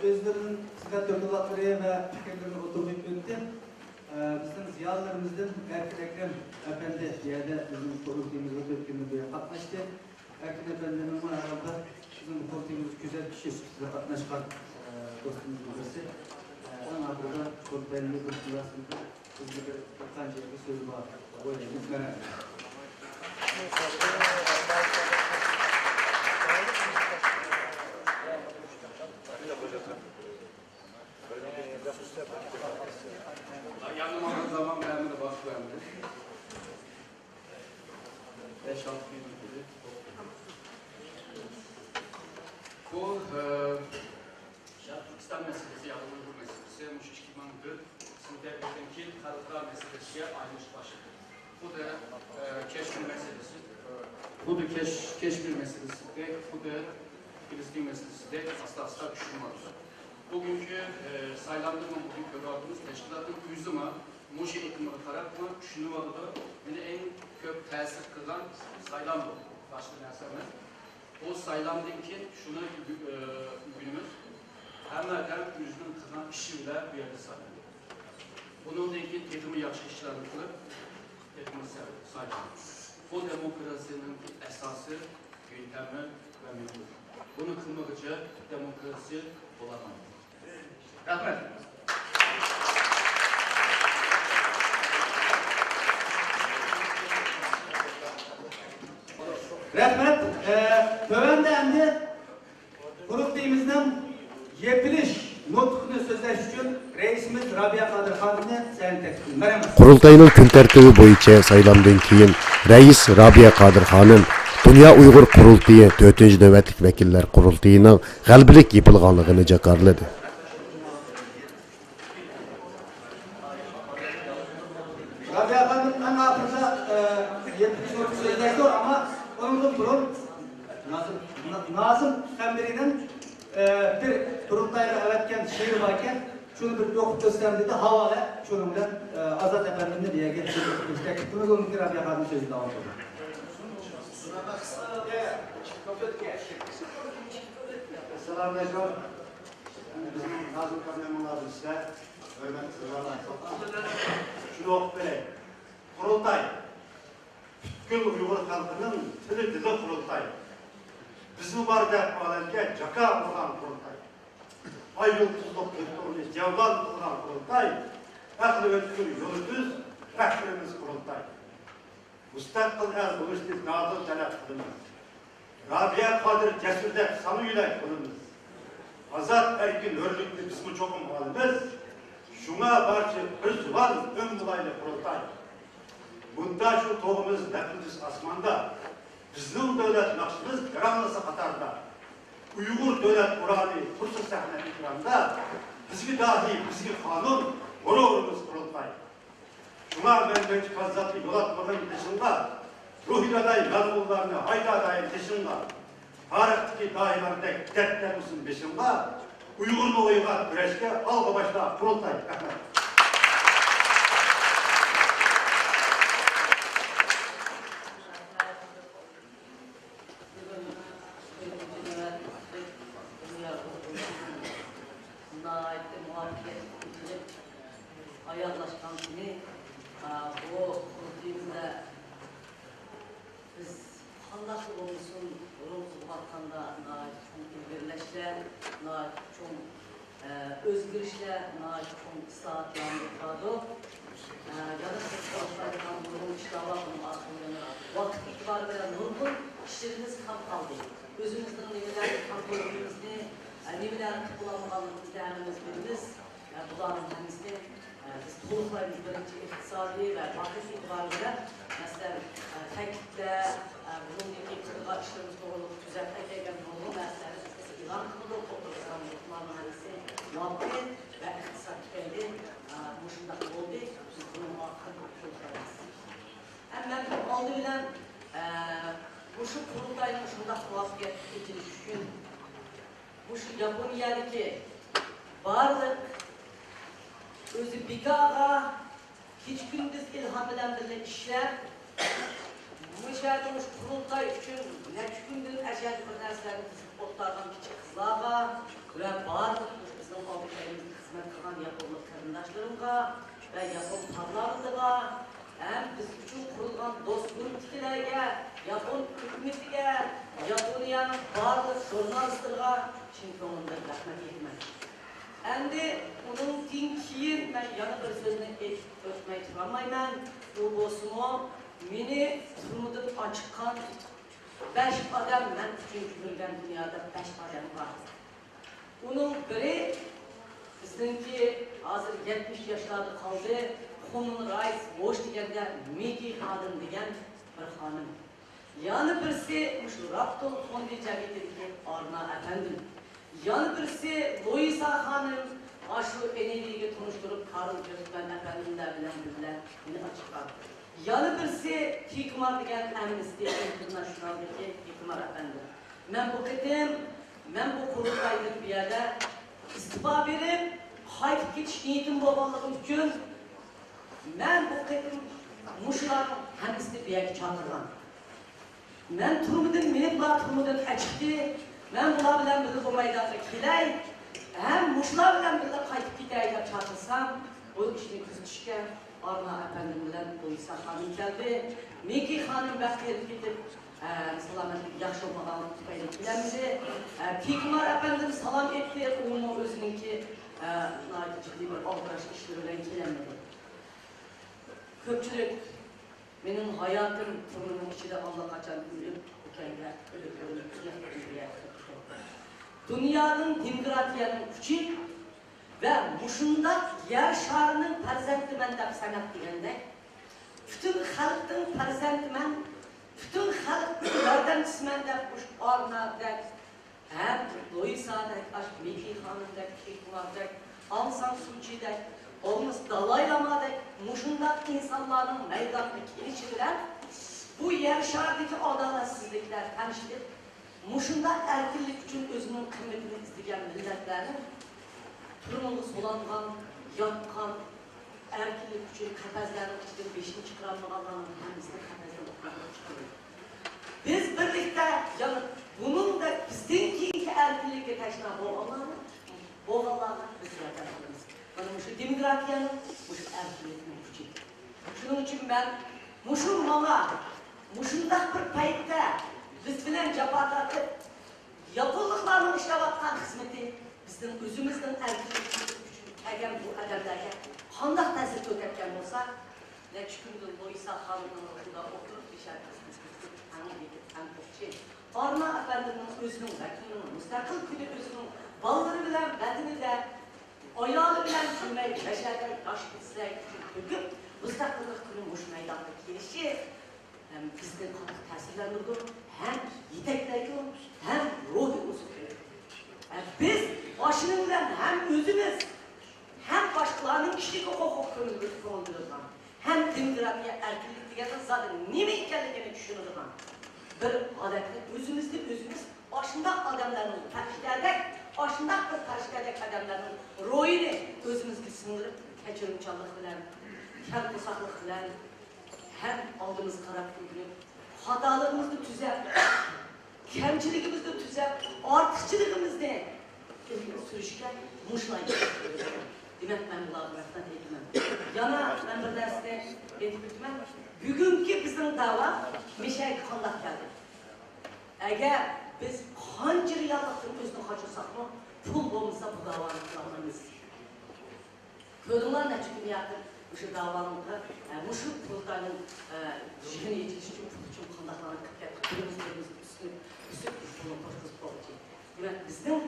ئۆزلىرىنىڭ خىزمەت دوكلاتلىرى ۋە پىكىرلىرىنى ئوتتۇرىغا قويۇپ ئۆتتى. بىزنىڭ زىيالىيلىرىمىزدىن ئەركىن ئەكرەم ئەپەندى بۇ يەردە بىزنىڭ قۇرۇلتىيىمىزغا تۆت كۈندىن بۇيان قاتناشتى. ئەركىن ئەپەندىمۇ ھەر ھالدا بىزنىڭ قۇرۇلتىيىمىزغا كۆزەتكۈچى سۈپىتىدە قاتناشقان دوستىمىزنىڭ بىرسى. ئەڭ ئاخىرىدا قۇرۇلتاينىڭ بىر خۇلاسىسىدا بىزگە بىر، بىر قانچە سۆزى بار. بۇ يەردە مەرھەمەت. Yanılmadığım zaman ben bunu başlıyorum. Beş altı gün önce. Bu, e, Şərq Türkistan məsələsi, ya da Uyğur məsələsi, مۇشۇ ئىككى مىڭ تۆت سېنتەبىردىن كېيىن خەلقئارا مەسىلىسىگە ئايلىنىپ باشلىدى. خۇددى، ئە، كەشمىر مەسىلىسى، خۇددى كەش-، كەشمىر مەسىلىسىدەك، خۇددى فىلىستىن مەسىلىسىدەك ئاستا-ئاستا چۈشۈنۈۋاتىدۇ. بۈگۈنكى، ئە، سايلامدىمۇ بۈگۈن كۆرۈۋاتىمىز، تەشكىلاتنىڭ ئۆزىمۇ مۇشۇ ئېقىمغا قاراپمۇ چۈشىنىۋاتىدۇ. مېنى ئەڭ كۆپ تەسىر قىلغان سايلام بۇ، باشقا نەرسە ئەمەس. بۇ سايلامدىن كېيىن شۇنى ئۆگە-، ئۆگىنىمىز، ھەممە ئادەم ئۆزىنىڭ قىلغان ئىشى بىلەن بۇ يەردە سايلىنىدۇ. بۇنىڭدىن كېيىن تېخىمۇ ياخشى ئىشلارنى قىلىپ، تېخىمۇ سايلىنىمىز. بۇ دېموكراتىيەنىڭ ئاساسى يۆنتەمى ۋە مېتودى. بۇنى قىلمىغۇچە دېموكراتىيە بولالمايدۇ. رەھمەت. رەھمەت. ئە، تۆۋەندە ئەمدى قۇرۇلتىيىمىزنىڭ يېپىلىش نۇتقىنى سۆزلەش ئۈچۈن رەئىسىمىز رابىيە قادىر خانىمنى سەھنىگە تەكلىپ قىلىمەن. قۇرۇلتاينىڭ كۈن تەرتىپى بويىچە سايلامدىن كېيىن رەئىس رابىيە قادىر خانىم دۇنيا ئۇيغۇر قۇرۇلتىيى تۆتىنچى نۆۋەتلىك ۋەكىللەر قۇرۇلتىيىنىڭ غەلىبىلىك يېپىلغانلىقىنى جاكارلىدى. رابىيە خانىم ئەڭ ئاخىرىدا، ئە، يەتمىش نۇقتا سۆزلەيدۇ، ئەمما ئۇنىڭدىن بۇرۇن نازىم، نازىم خەنبىرىنىڭ، ئە، بىر قۇرۇلتايغا ئەۋەتكەن شېئىرى باركەن، شۇنى بىر ئوقۇپ ئۆتسەم دېدى، ھاۋالە شۇنىڭ بىلەن، ئە، ئازات ئەپەندىمنى بۇ يەرگە تەكلىپ قىلىمىز، ئۇنىڭدىن كېيىن رابىيە خانىم سۆزىنى داۋام قىلىدۇ. ئەسسالامۇئەلەيكۇم. بىزنىڭ نازىم خانىمىڭلار بىلسە، ھۆرمەتلىك زۇۋانلار. شۇنى ئوقۇپ بېرەي. قۇرۇلتاي. پۈتكۈل ئۇيغۇر خەلقىنىڭ تىلى دىلى قۇرۇلتاي. بىزمۇ بار دەپ ئالەمگە جاكار ئۇرغان قۇرۇلتاي. ئاي يۇلتۇزلۇق دۆلىتىمىزنى جەۋلان قىلغان قۇرۇلتاي. ئەقلى ئۆتكۈر يولى تۈز رەھبىرىمىز قۇرۇلتاي. مۇستەقىل ئەل بولۇشنى دادىل تەلەپ قىلىمىز. رابىيە قادىر جەسۇردەك ساڭا يۆلەك قولىمىز. ئازاد، ئەركىن، ھۆرلۈكنى بىزمۇ چوقۇم ئالىمىز. شۇڭا بارچە بىر زۇۋان ئۆڭ بولايلى قۇرۇلتاي. مۇندا شۇ تۇغىمىز لەپىلدىز ئاسماندا. بىزنىڭ دۆلەت ناخشىمىز جاراڭلىسا قاتاردا. ئۇيغۇر دۆلەت ئۇرانى تۇرسا سەھنە ئېكراندا. بىزگە داھىي، بىزگە قانۇن، غۇرۇرىمىز قۇرۇلتاي. شۇڭا مەن مەنچە كاززاپنى يولاتمىغىن بېشىڭغا، روھىدە داي مەلئۇنلارنى ھايدا دايىم تېشىڭغا، تارىختىكى داھىيلاردەك دەپتەر بولسۇن بېشىڭغا، ئۇيغۇرنى ئويغات، كۈرەشكە ئالغا باشلا قۇرۇلتاي. رەھمەت. ناھايىتى مۇۋەپپەقىيەتلىك ئېچىلىپ، ئاياغلاشقان كۈنى، ئا، بۇ قۇرۇلتىيىمىزدا بىز قانداقلا بولمىسۇن، بۇرۇنقىغا قارىغاندا ناھايىتى چوڭ ئىلگىرىلەشلەر، ناھايىتى چوڭ ئە، ئۆزگىرىشلەر، ناھايىتى چوڭ ئىسلاھاتلارنى ئۆتكۈزدۇق. ئە، يەنە بىر توغرىلايدىغان نۇرغۇن ئىشلار بار، بۇنىڭ ئارقىلىق يەنە ۋاقىت ئېتىبارى بىلەن نۇرغۇن ئىشلىرىمىز كەم قالدى. ئۆزىمىزنىڭ نېمىلەرنى كەم قويغىنىمىزنى، ئە، نېمىلەرنى قىلىپ بولالمىغانلىقىمىزنى ھەممىمىز بىلىمىز. ئە، بۇلارنىڭ ھەممىسىنى، ئە، بىز تولۇقلايمىز. بىرىنچى، ئىقتىسادىي ۋە ۋاقىت ئېتىبارى بىلەن، مەسىلەن، ئە، تەكلىپلەر، ئە، بۇنىڭدىن كېيىن قىلىدىغان ئىشلىرىمىز توغرۇلۇق تۈزەتمە كەلگەن نۇرغۇن مەسىلىلەرنى بىز ئېلان قىلدۇق، ئوتتۇرىغا سالدۇق. بۇلارنىڭ ھەممىسى مۇۋاپىق ۋە ئىقتىساد تۈپەيلى، ئە، مۇشۇنداق بولدى. بىز بۇنىڭغا قاتتىق تولۇقلايمىز. ھەم مەن ئالدى بىلەن، ئە، مۇشۇ قۇرۇلتاينىڭ شۇنداق مۇۋەپپەقىيەتلىك ئېچىلىشى ئۈچۈن مۇشۇ ياپونىيەدىكى بارلىق ئۆزى بىكارغا كېچە-كۈندۈز ئىلھام بىلەن بىللە ئىشلەپ، مۇشۇ يەردە مۇشۇ قۇرۇلتاي ئۈچۈن نەچچە كۈندىن ئەشەدە بىر نەرسىلەرنى تىزىپ ئولتۇرغان كىچىك قىزلارغا ۋە بارلىق مۇشۇ بىزنىڭ ئالدى كەينىمىزدە خىزمەت قىلغان ياپونلۇق قېرىنداشلىرىمغا ۋە ياپون پارلامېنتىغا ھەم بىز ئۈچۈن قۇرۇلغان دوست گۇرۇپپىدىكىلەرگە، ياپون ھۆكۈمىتىگە، ياپونىيەنىڭ بارلىق ژۇرنالىستلىرىغا چىن كۆڭلۈمدىن رەھمەت ئېيتىمەن. ئەمدى ئۇنىڭدىن كېيىن مەن يەنە بىر سۆزنى ئېيتىپ ئۆتمەي تۇرالمايمەن. ئۇ بولسىمۇ، مېنى تۈرمىدىن ئاچىققان بەش ئادەم، مەن ئۈچۈن كۆرۈلگەن دۇنيادا بەش ئادەم بار. ئۇنىڭ بىرى بىزنىڭكى ھازىر يەتمىش ياشلاردا قالدى، خۇمىن رايس ۋوش دېگەندە مىكى خانىم دېگەن بىر خانىم. يەنە بىرسى مۇشۇ راپتول فوندى جەمئىيىتىدىكى ئارنا ئەپەندىم. يەنە بىرسى لۇئىسا خانىم، ئاشۇ ئېنىلىگە تونۇشتۇرۇپ، كارل گۆفتمەن ئەپەندىملەر بىلەن بىللە مېنى ئاچىققان. يەنە بىرسى كىكىمار دېگەن ئەمنىستى ئىنتېرناشنالدىكى كىكىمار ئەپەندىم. مەن بۇ قېتىم، مەن بۇ قۇرۇلتايدىن بۇ يەردە ئىستېپا بېرىپ، قايتىپ كېتىش نىيىتىم بولغانلىقىم ئۈچۈن، مەن بۇ قېتىم مۇشۇلارنىڭ ھەممىسىنى بۇ يەرگە چاقىرغان. مەن تۈرمىدىن، مېنى بۇلار تۈرمىدىن ئەچىقتى. مەن بۇلار بىلەن بىللە بۇ مەيدانغا كېلەي ھەم مۇشۇلار بىلەن بىللە قايتىپ كېتەي دەپ چاقىرسام، بۇ ئىشنى كۆزىتىشكە ئارنا ئەپەندىم بىلەن بۇلسا خانىم كەلدى. مىكى خانىم بەخت ئېلىپ كېتىپ، ئە، سالامەتلىك ياخشى بولمىغان تۈپەيلى كېلەلمىدى. ئە، پىكمار ئەپەندىم سالام ئېيتتى، ئۇمۇ ئۆزىنىڭكى، ئە، ناھايىتى جىددىي بىر ئالدىراش ئىشلىرى بىلەن كېلەلمىدى. كۆپچىلىك، مېنىڭ ھاياتىم تۈرمىنىڭ ئىچىدە ئاللىقاچان ئۆلۈپ، ئۆكەندە ئۆلۈپ، ئۆلۈپ، تۇياق تۈرمىگە كىرىپ كېتىدۇ. دۇنيادىن دېموكراتىيەنىڭ كۈچى ۋە مۇشۇنداق يەر شارىنىڭ پەرزەنتىمەن دەپ سەنئەت دېگەندەك، پۈتۈن خەلقنىڭ پەرزەنتىمەن، پۈتۈن خەلقنىڭ ياردەمچىسىمەن دەپ مۇشۇ ئارنادەك ھەم لۇئىسادەك، ئاشۇ مىكى خانىمدەك، پىكماردەك، ئاڭ سان سۇچىدەك، بولمىسا دالاي لامادەك مۇشۇنداق ئىنسانلارنىڭ مەيدانغا كېلىشى بىلەن بۇ يەر شارىدىكى ئادالەتسىزلىكلەر تەڭشىلىپ، مۇشۇنداق ئەركىنلىك ئۈچۈن ئۆزىنىڭ قىممىتىنى ئىزدىگەن مىللەتلەرنىڭ تۈرمىگە سولانغان، ياتقان، ئەركىنلىك ئۈچۈن قەپەسلەرنىڭ ئىچىدىن بېشىنى چىقىرالمىغانلارنىڭ ھەممىسىنى قەپەستىن ئوتتۇرىغا چىقىرىدۇ. بىز بىرلىكتە يەنە بۇنىڭدەك بىزدىن كېيىنكى ئەركىنلىككە تەشنا بولغانلارنى، بولغانلارغا بىز ياردەم قىلىمىز. مانا مۇشۇ دېموكراتىيەنىڭ، مۇشۇ ئەركىنلىكنىڭ كۈچى. شۇنىڭ ئۈچۈن مەن مۇشۇ ماڭا مۇشۇنداق بىر پەيتتە بىز بىلەن جاپا تارتىپ، ياپونلۇقلارنىڭ ئىشلەۋاتقان خىزمىتى بىزنىڭ ئۆزىمىزنىڭ ئەركىنلىكىمىز ئۈچۈن كەلگەن بۇ ئادەملەرگە قانداق تەسىر كۆرسەتكەن بولسا، نەچچە كۈندىن لۇئىسا خانىمنىڭ ئالدىدا ئولتۇرۇپ، بىشەر قىزنى ئەڭ يىگىت، ئەڭ توپچى. ئارنا ئەپەندىمنىڭ ئۆزىنىڭ ۋەتىنىنىڭ مۇستەقىل كۈنى ئۆزىنىڭ بالىلىرى بىلەن ۋەتىنىدە، ئايالى بىلەن كۈلمەي، بەشەردە ياش قىزلار ئۈچۈن تۆكۈپ، مۇستەقىللىق كۈنى مۇشۇ مەيدانغا كېلىشى، ھەم بىزنى قاتتىق تەسىرلەندۈرىدۇ، ھەم يېتەكلەيدۇ، ھەم روھىي ئوزۇق بېرىدۇ. ھەم بىز ئاشۇنىڭ بىلەن ھەم ئۆزىمىز، ھەم باشقىلارنىڭ كىشىلىك ھوقۇقىغا كۆڭۈل بۆلۈپ، كۆڭۈل بۆلىدىغان، ھەم دېموكراتىيە، ئەركىنلىك دېگەننىڭ زادى نېمە ئىكەنلىكىنى چۈشىنىدىغان بىر ھالەتنى ئۆزىمىزنى ئۆزىمىز ئاشۇنداق ئادەملەرنىڭ پەرىشتەدەك، ئاشۇنداق بىر پەرىشتەدەك ئادەملەرنىڭ روھىنى ئۆزىمىزگە سىڭدۈرۈپ، كەچۈرۈمچانلىق بىلەن، كەڭ قورساقلىق بىلەن، ھەم ئالدىمىزغا قاراپ ئۆگىنىپ، خاتالىقىمىزنى تۈزەپ، كەمچىلىكىمىزنى تۈزەپ، ئارتۇقچىلىقىمىزنى ئىلگىرى سۈرۈشكە مۇشۇلار يېتەكچى بولىدۇ. دېمەك، مەن بۇلارغا رەھمەت ئېيتىمەن. يەنە مەن بىر نەرسىنى ئېيتىپ ئۆتىمەن. بۈگۈنكى بىزنىڭ دەۋا مىشەگە قانداق كەلدى؟ ئەگەر بىز قانچە رېئاللىقتىن ئۆزىنى قاچۇرساقمۇ، پۇل بولمىسا بۇ دەۋانى قىلالمايمىز. كۆردۈڭلار نەچچە كۈن ياقىن مۇشۇ داۋانىڭغا، ئە، مۇشۇ قۇرۇلتاينىڭ، ئە، يىغىنى ئېچىلىشى ئۈچۈن پۇل ئۈچۈن قانداقلارنى قىلىپ كەتتۇق. بىرىمىز بىرىمىزگە ئۈستىلىپ، ئۈستىلىپ پۇلنى قوشقۇزۇپ بولغۇچى. دېمەك، بىزنىڭ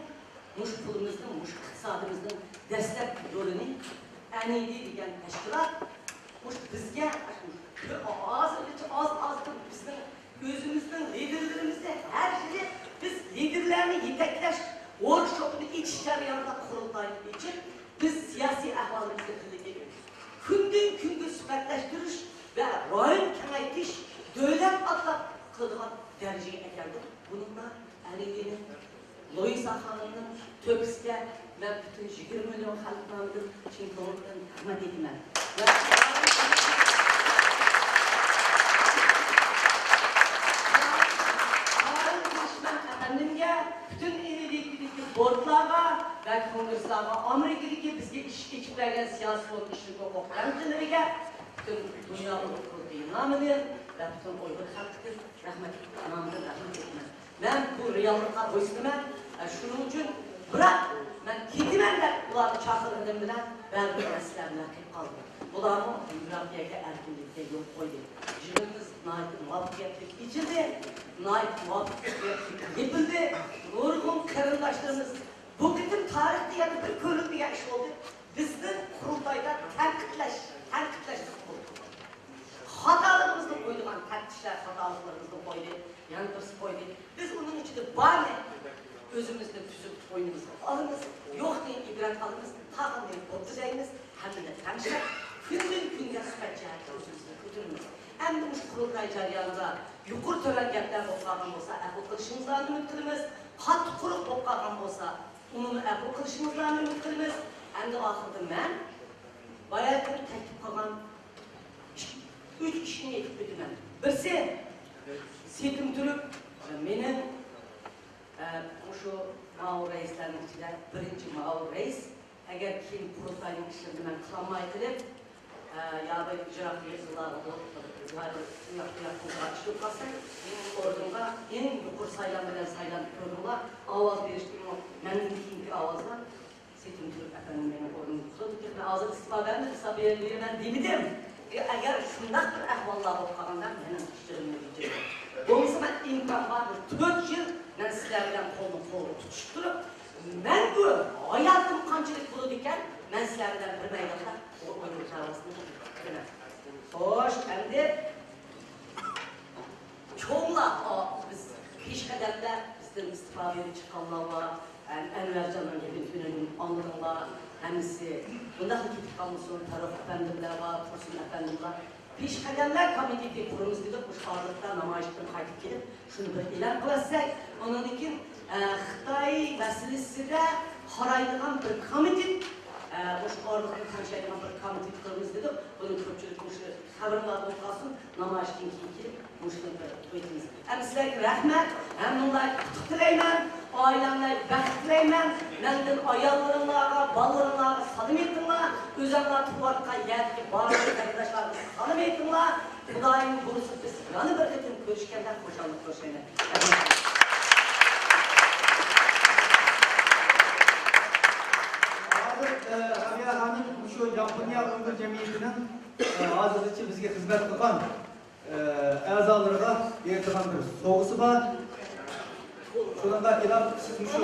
مۇشۇ پۇلىمىزنىڭ، مۇشۇ ئىقتىسادىمىزنىڭ دەسلەپكى يولىنى ئەنئېيدى دېگەن تەشكىلات مۇشۇ بىزگە، مۇشۇ كۆ-، ھازىرغىچە ئاز-ئازدىن بىزنىڭ ئۆزىمىزنىڭ لىدېرلىرىمىزنى ھەر يىلى بىز لىدېرلەرنى يېتەكلەش ۋوركشوپىنى ئېچىش جەريانىدا قۇرۇلتاينى ئېچىپ، بىز سىياسىي ئەھۋالىمىزنى تىلغا ئېلىپ، كۈندىن كۈنگە سۈپەتلەشتۈرۈش ۋە رايون كېڭەيتىش، دۆلەت ئاتلاپ قىلىدىغان دەرىجىگە ئەكەلدۇق. بۇنىڭدا ئەنئېيدىنىڭ لۇئىسا خانىمنىڭ تۆھپىسىگە مەن پۈتۈن يىگىرمە مىليون خەلق نامىدىن چىن كۆڭلۈمدىن رەھمەت ئېيتىمەن. ۋە ئەپەندىمگە، پۈتۈن ئېلىدىكى بوردلارغا ۋە كونگرېسلارغا، ئامېرىكىدىكى بىزگە ئىشىك ئېچىپ بەرگەن سىياسىي فورۇم ئىشلىرى ھوقۇق تەنقىدلىرىگە پۈتۈن دۇنيا ئۇيغۇر قۇرۇلتىيى نامىدىن ۋە پۈتۈن ئۇيغۇر خەلقىدىن رەھمەت نامىدىن رەھمەت ئېيتىمەن. مەن بۇ رېئاللىققا بويسۇنىمەن. ئە، شۇنىڭ ئۈچۈن، بىراق مەن كېتىمەن دەپ ئۇلارنى چاقىرغىنىم بىلەن بەرىبىر مەن سىلەر بىلەن قېلىپ قالدىم. بۇلارمۇ دېموكراتىيەگە، ئەركىنلىككە يول قويدى. يىغىنىمىز ناھايىتى مۇۋەپپەقىيەتلىك ئېچىلدى، ناھايىتى مۇۋەپپەقىيەتلىك يېپىلدى. نۇرغۇن قېرىنداشلىرىمىز بۇ قېتىم تارىختا يەنە بىر كۆرۈلمىگەن ئىش بولدى. بىزنىڭ قۇرۇلتايدا تەنقىدلەش، تەنقىدلەشنى قوبۇل قىلدۇق. خاتالىقىمىزنى قويىدىغان تەپتىشلەر خاتالىقلىرىمىزنى قويدى. يەنە بىرسى قويدى. بىز ئۇنىڭ ئىچىدە بارنى ئۆزىمىزنى تۈزۈپ، بوينىمىزغا ئالىمىز، يوقنى ئىبرەت ئالىمىز، قالغىنىنى بولدى دەيمىز، ھەممىنى تەڭشەپ، كۈندىن كۈنگە سۈپەت جەھەتتە ئۆزىمىزنى كۆتۈرىمىز. ئەمدى مۇشۇ قۇرۇلتاي جەريانىدا يۇقىرى تۆۋەن گەپلەر بولۇپ قالغان بولسا، ئەپۇ قىلىشىڭىزلارنى ئۈمىد قىلىمىز. قاتتىق قۇرۇق بولۇپ قالغان بولسا، ئۇنىمۇ ئەپۇ قىلىشىڭىزلارنى ئۈمىد قىلىمىز. ئەمدى ئاخىرىدا مەن باياتىن تەكلىپ قىلغان ئۈچ ئىشنى ئېيتىپ ئۆتىمەن. بىرسى، سېتىم تۈرۈپ، مېنىڭ، ئە، مۇشۇ ماۋۇ رەئىسلەرنىڭ ئىچىدە بىرىنچى ماۋۇ رەئىس، ئەگەر كېيىن قۇرۇلتاينىڭ ئىشلىرىنى مەن قىلالماي قېلىپ، يا بىر يىراق يېزىلارغا بولۇپ، يا بىر ئۇياق-بۇياق قىلىپ قالساڭ، يېڭى ئورۇنغا ئەڭ يۇقىرى سايلام بىلەن سايلانىپ كۆردۈڭلار. ئاۋاز بېرىشتىمۇ مەندىن كېيىنكى ئاۋازلار سېتىم تۈرك ئەپەندىم مېنىڭ ئورنۇمدا تۇرىدۇ. مەن ھازىر ئىستېپا بەرمىدىم، ئىستېپا بېرىمەن دېمىدىم. ئەگەر شۇنداق بىر ئەھۋاللار بولۇپ قالغاندا، مېنىڭ ئىشلىرىمنى بېجىرىمەن. بولمىسا مەن ئىمكان بار بىر تۆت يىل مەن سىلەر بىلەن قولنى قولغا تۇتۇشۇپ تۇرۇپ، مەڭگۈ ھاياتىم قانچىلىك بولىدىكەن، مەن سىلەر بىلەن بىر مەيداندا ئۇيغۇر دەۋاسىنى قىلىمەن. خوش، ئەمدى چوڭلار، ئا، بىز پېشقەدەملەر، بىزدىن ئىستېپا بېرىپ چىققانلار بار، ئەن-، ئەنۋەرجاننىڭ گېپىنى تۈنۈگۈن ئاڭلىدىڭلار، ھەممىسى بۇنداقلا كېتىپ قالمىسۇن، پەررۇخ ئەپەندىملەر بار، تۇرسۇن ئەپەندىملەر. پېشقەدەملەر كومىتېتى قۇرىمىز دېدۇق، مۇشۇ ئارىلىقتا نامايىشتىن قايتىپ كېلىپ، شۇنى بىر ئېلان قىلىۋەتسەك، ئۇنىڭدىن كېيىن، ئە، خىتاي مەسىلىسىدە قارايدىغان بىر كومىتېت، ئە، مۇشۇ ئارىلىقتا تەڭشەيدىغان بىر كومىتېت قۇرىمىز دېدۇق. بۇنى كۆپچىلىك مۇشۇ خەۋىرىڭلار بولۇپ قالسۇن، نامايىشتىن كېيىن كېلىپ مۇشۇنى بىر ئېيتىمىز. ئەمدى سىلەرگە رەھمەت، ھەممىڭلارغا ئۇتۇق تىلەيمەن، ئائىلەڭلەرگە بەخت تىلەيمەن. مەندىن ئاياللىرىڭلارغا، بالىلىرىڭلارغا سالام ئېيتىڭلار، ئۆزۈڭلار تۇرۇۋاتقان يەردىكى بارلىق قېرىنداشلارغا سالام ئېيتىڭلار. خۇدايىم بۇيرۇسا بىز يەنە بىر قېتىم كۆرۈشكەندە خۇشاللىق كۆرۈشەيلى. ھازىر، ئە، رابىيە خانىم مۇشۇ ياپونىيە ئۇيغۇر جەمئىيىتىنىڭ، ئە، ھازىرغىچە بىزگە خىزمەت قىلغان، ئە، ئەزالىرىغا بېرىدىغان بىر سوۋغىسى بار. شۇنىڭغا ئىلاپ سىز مۇشۇ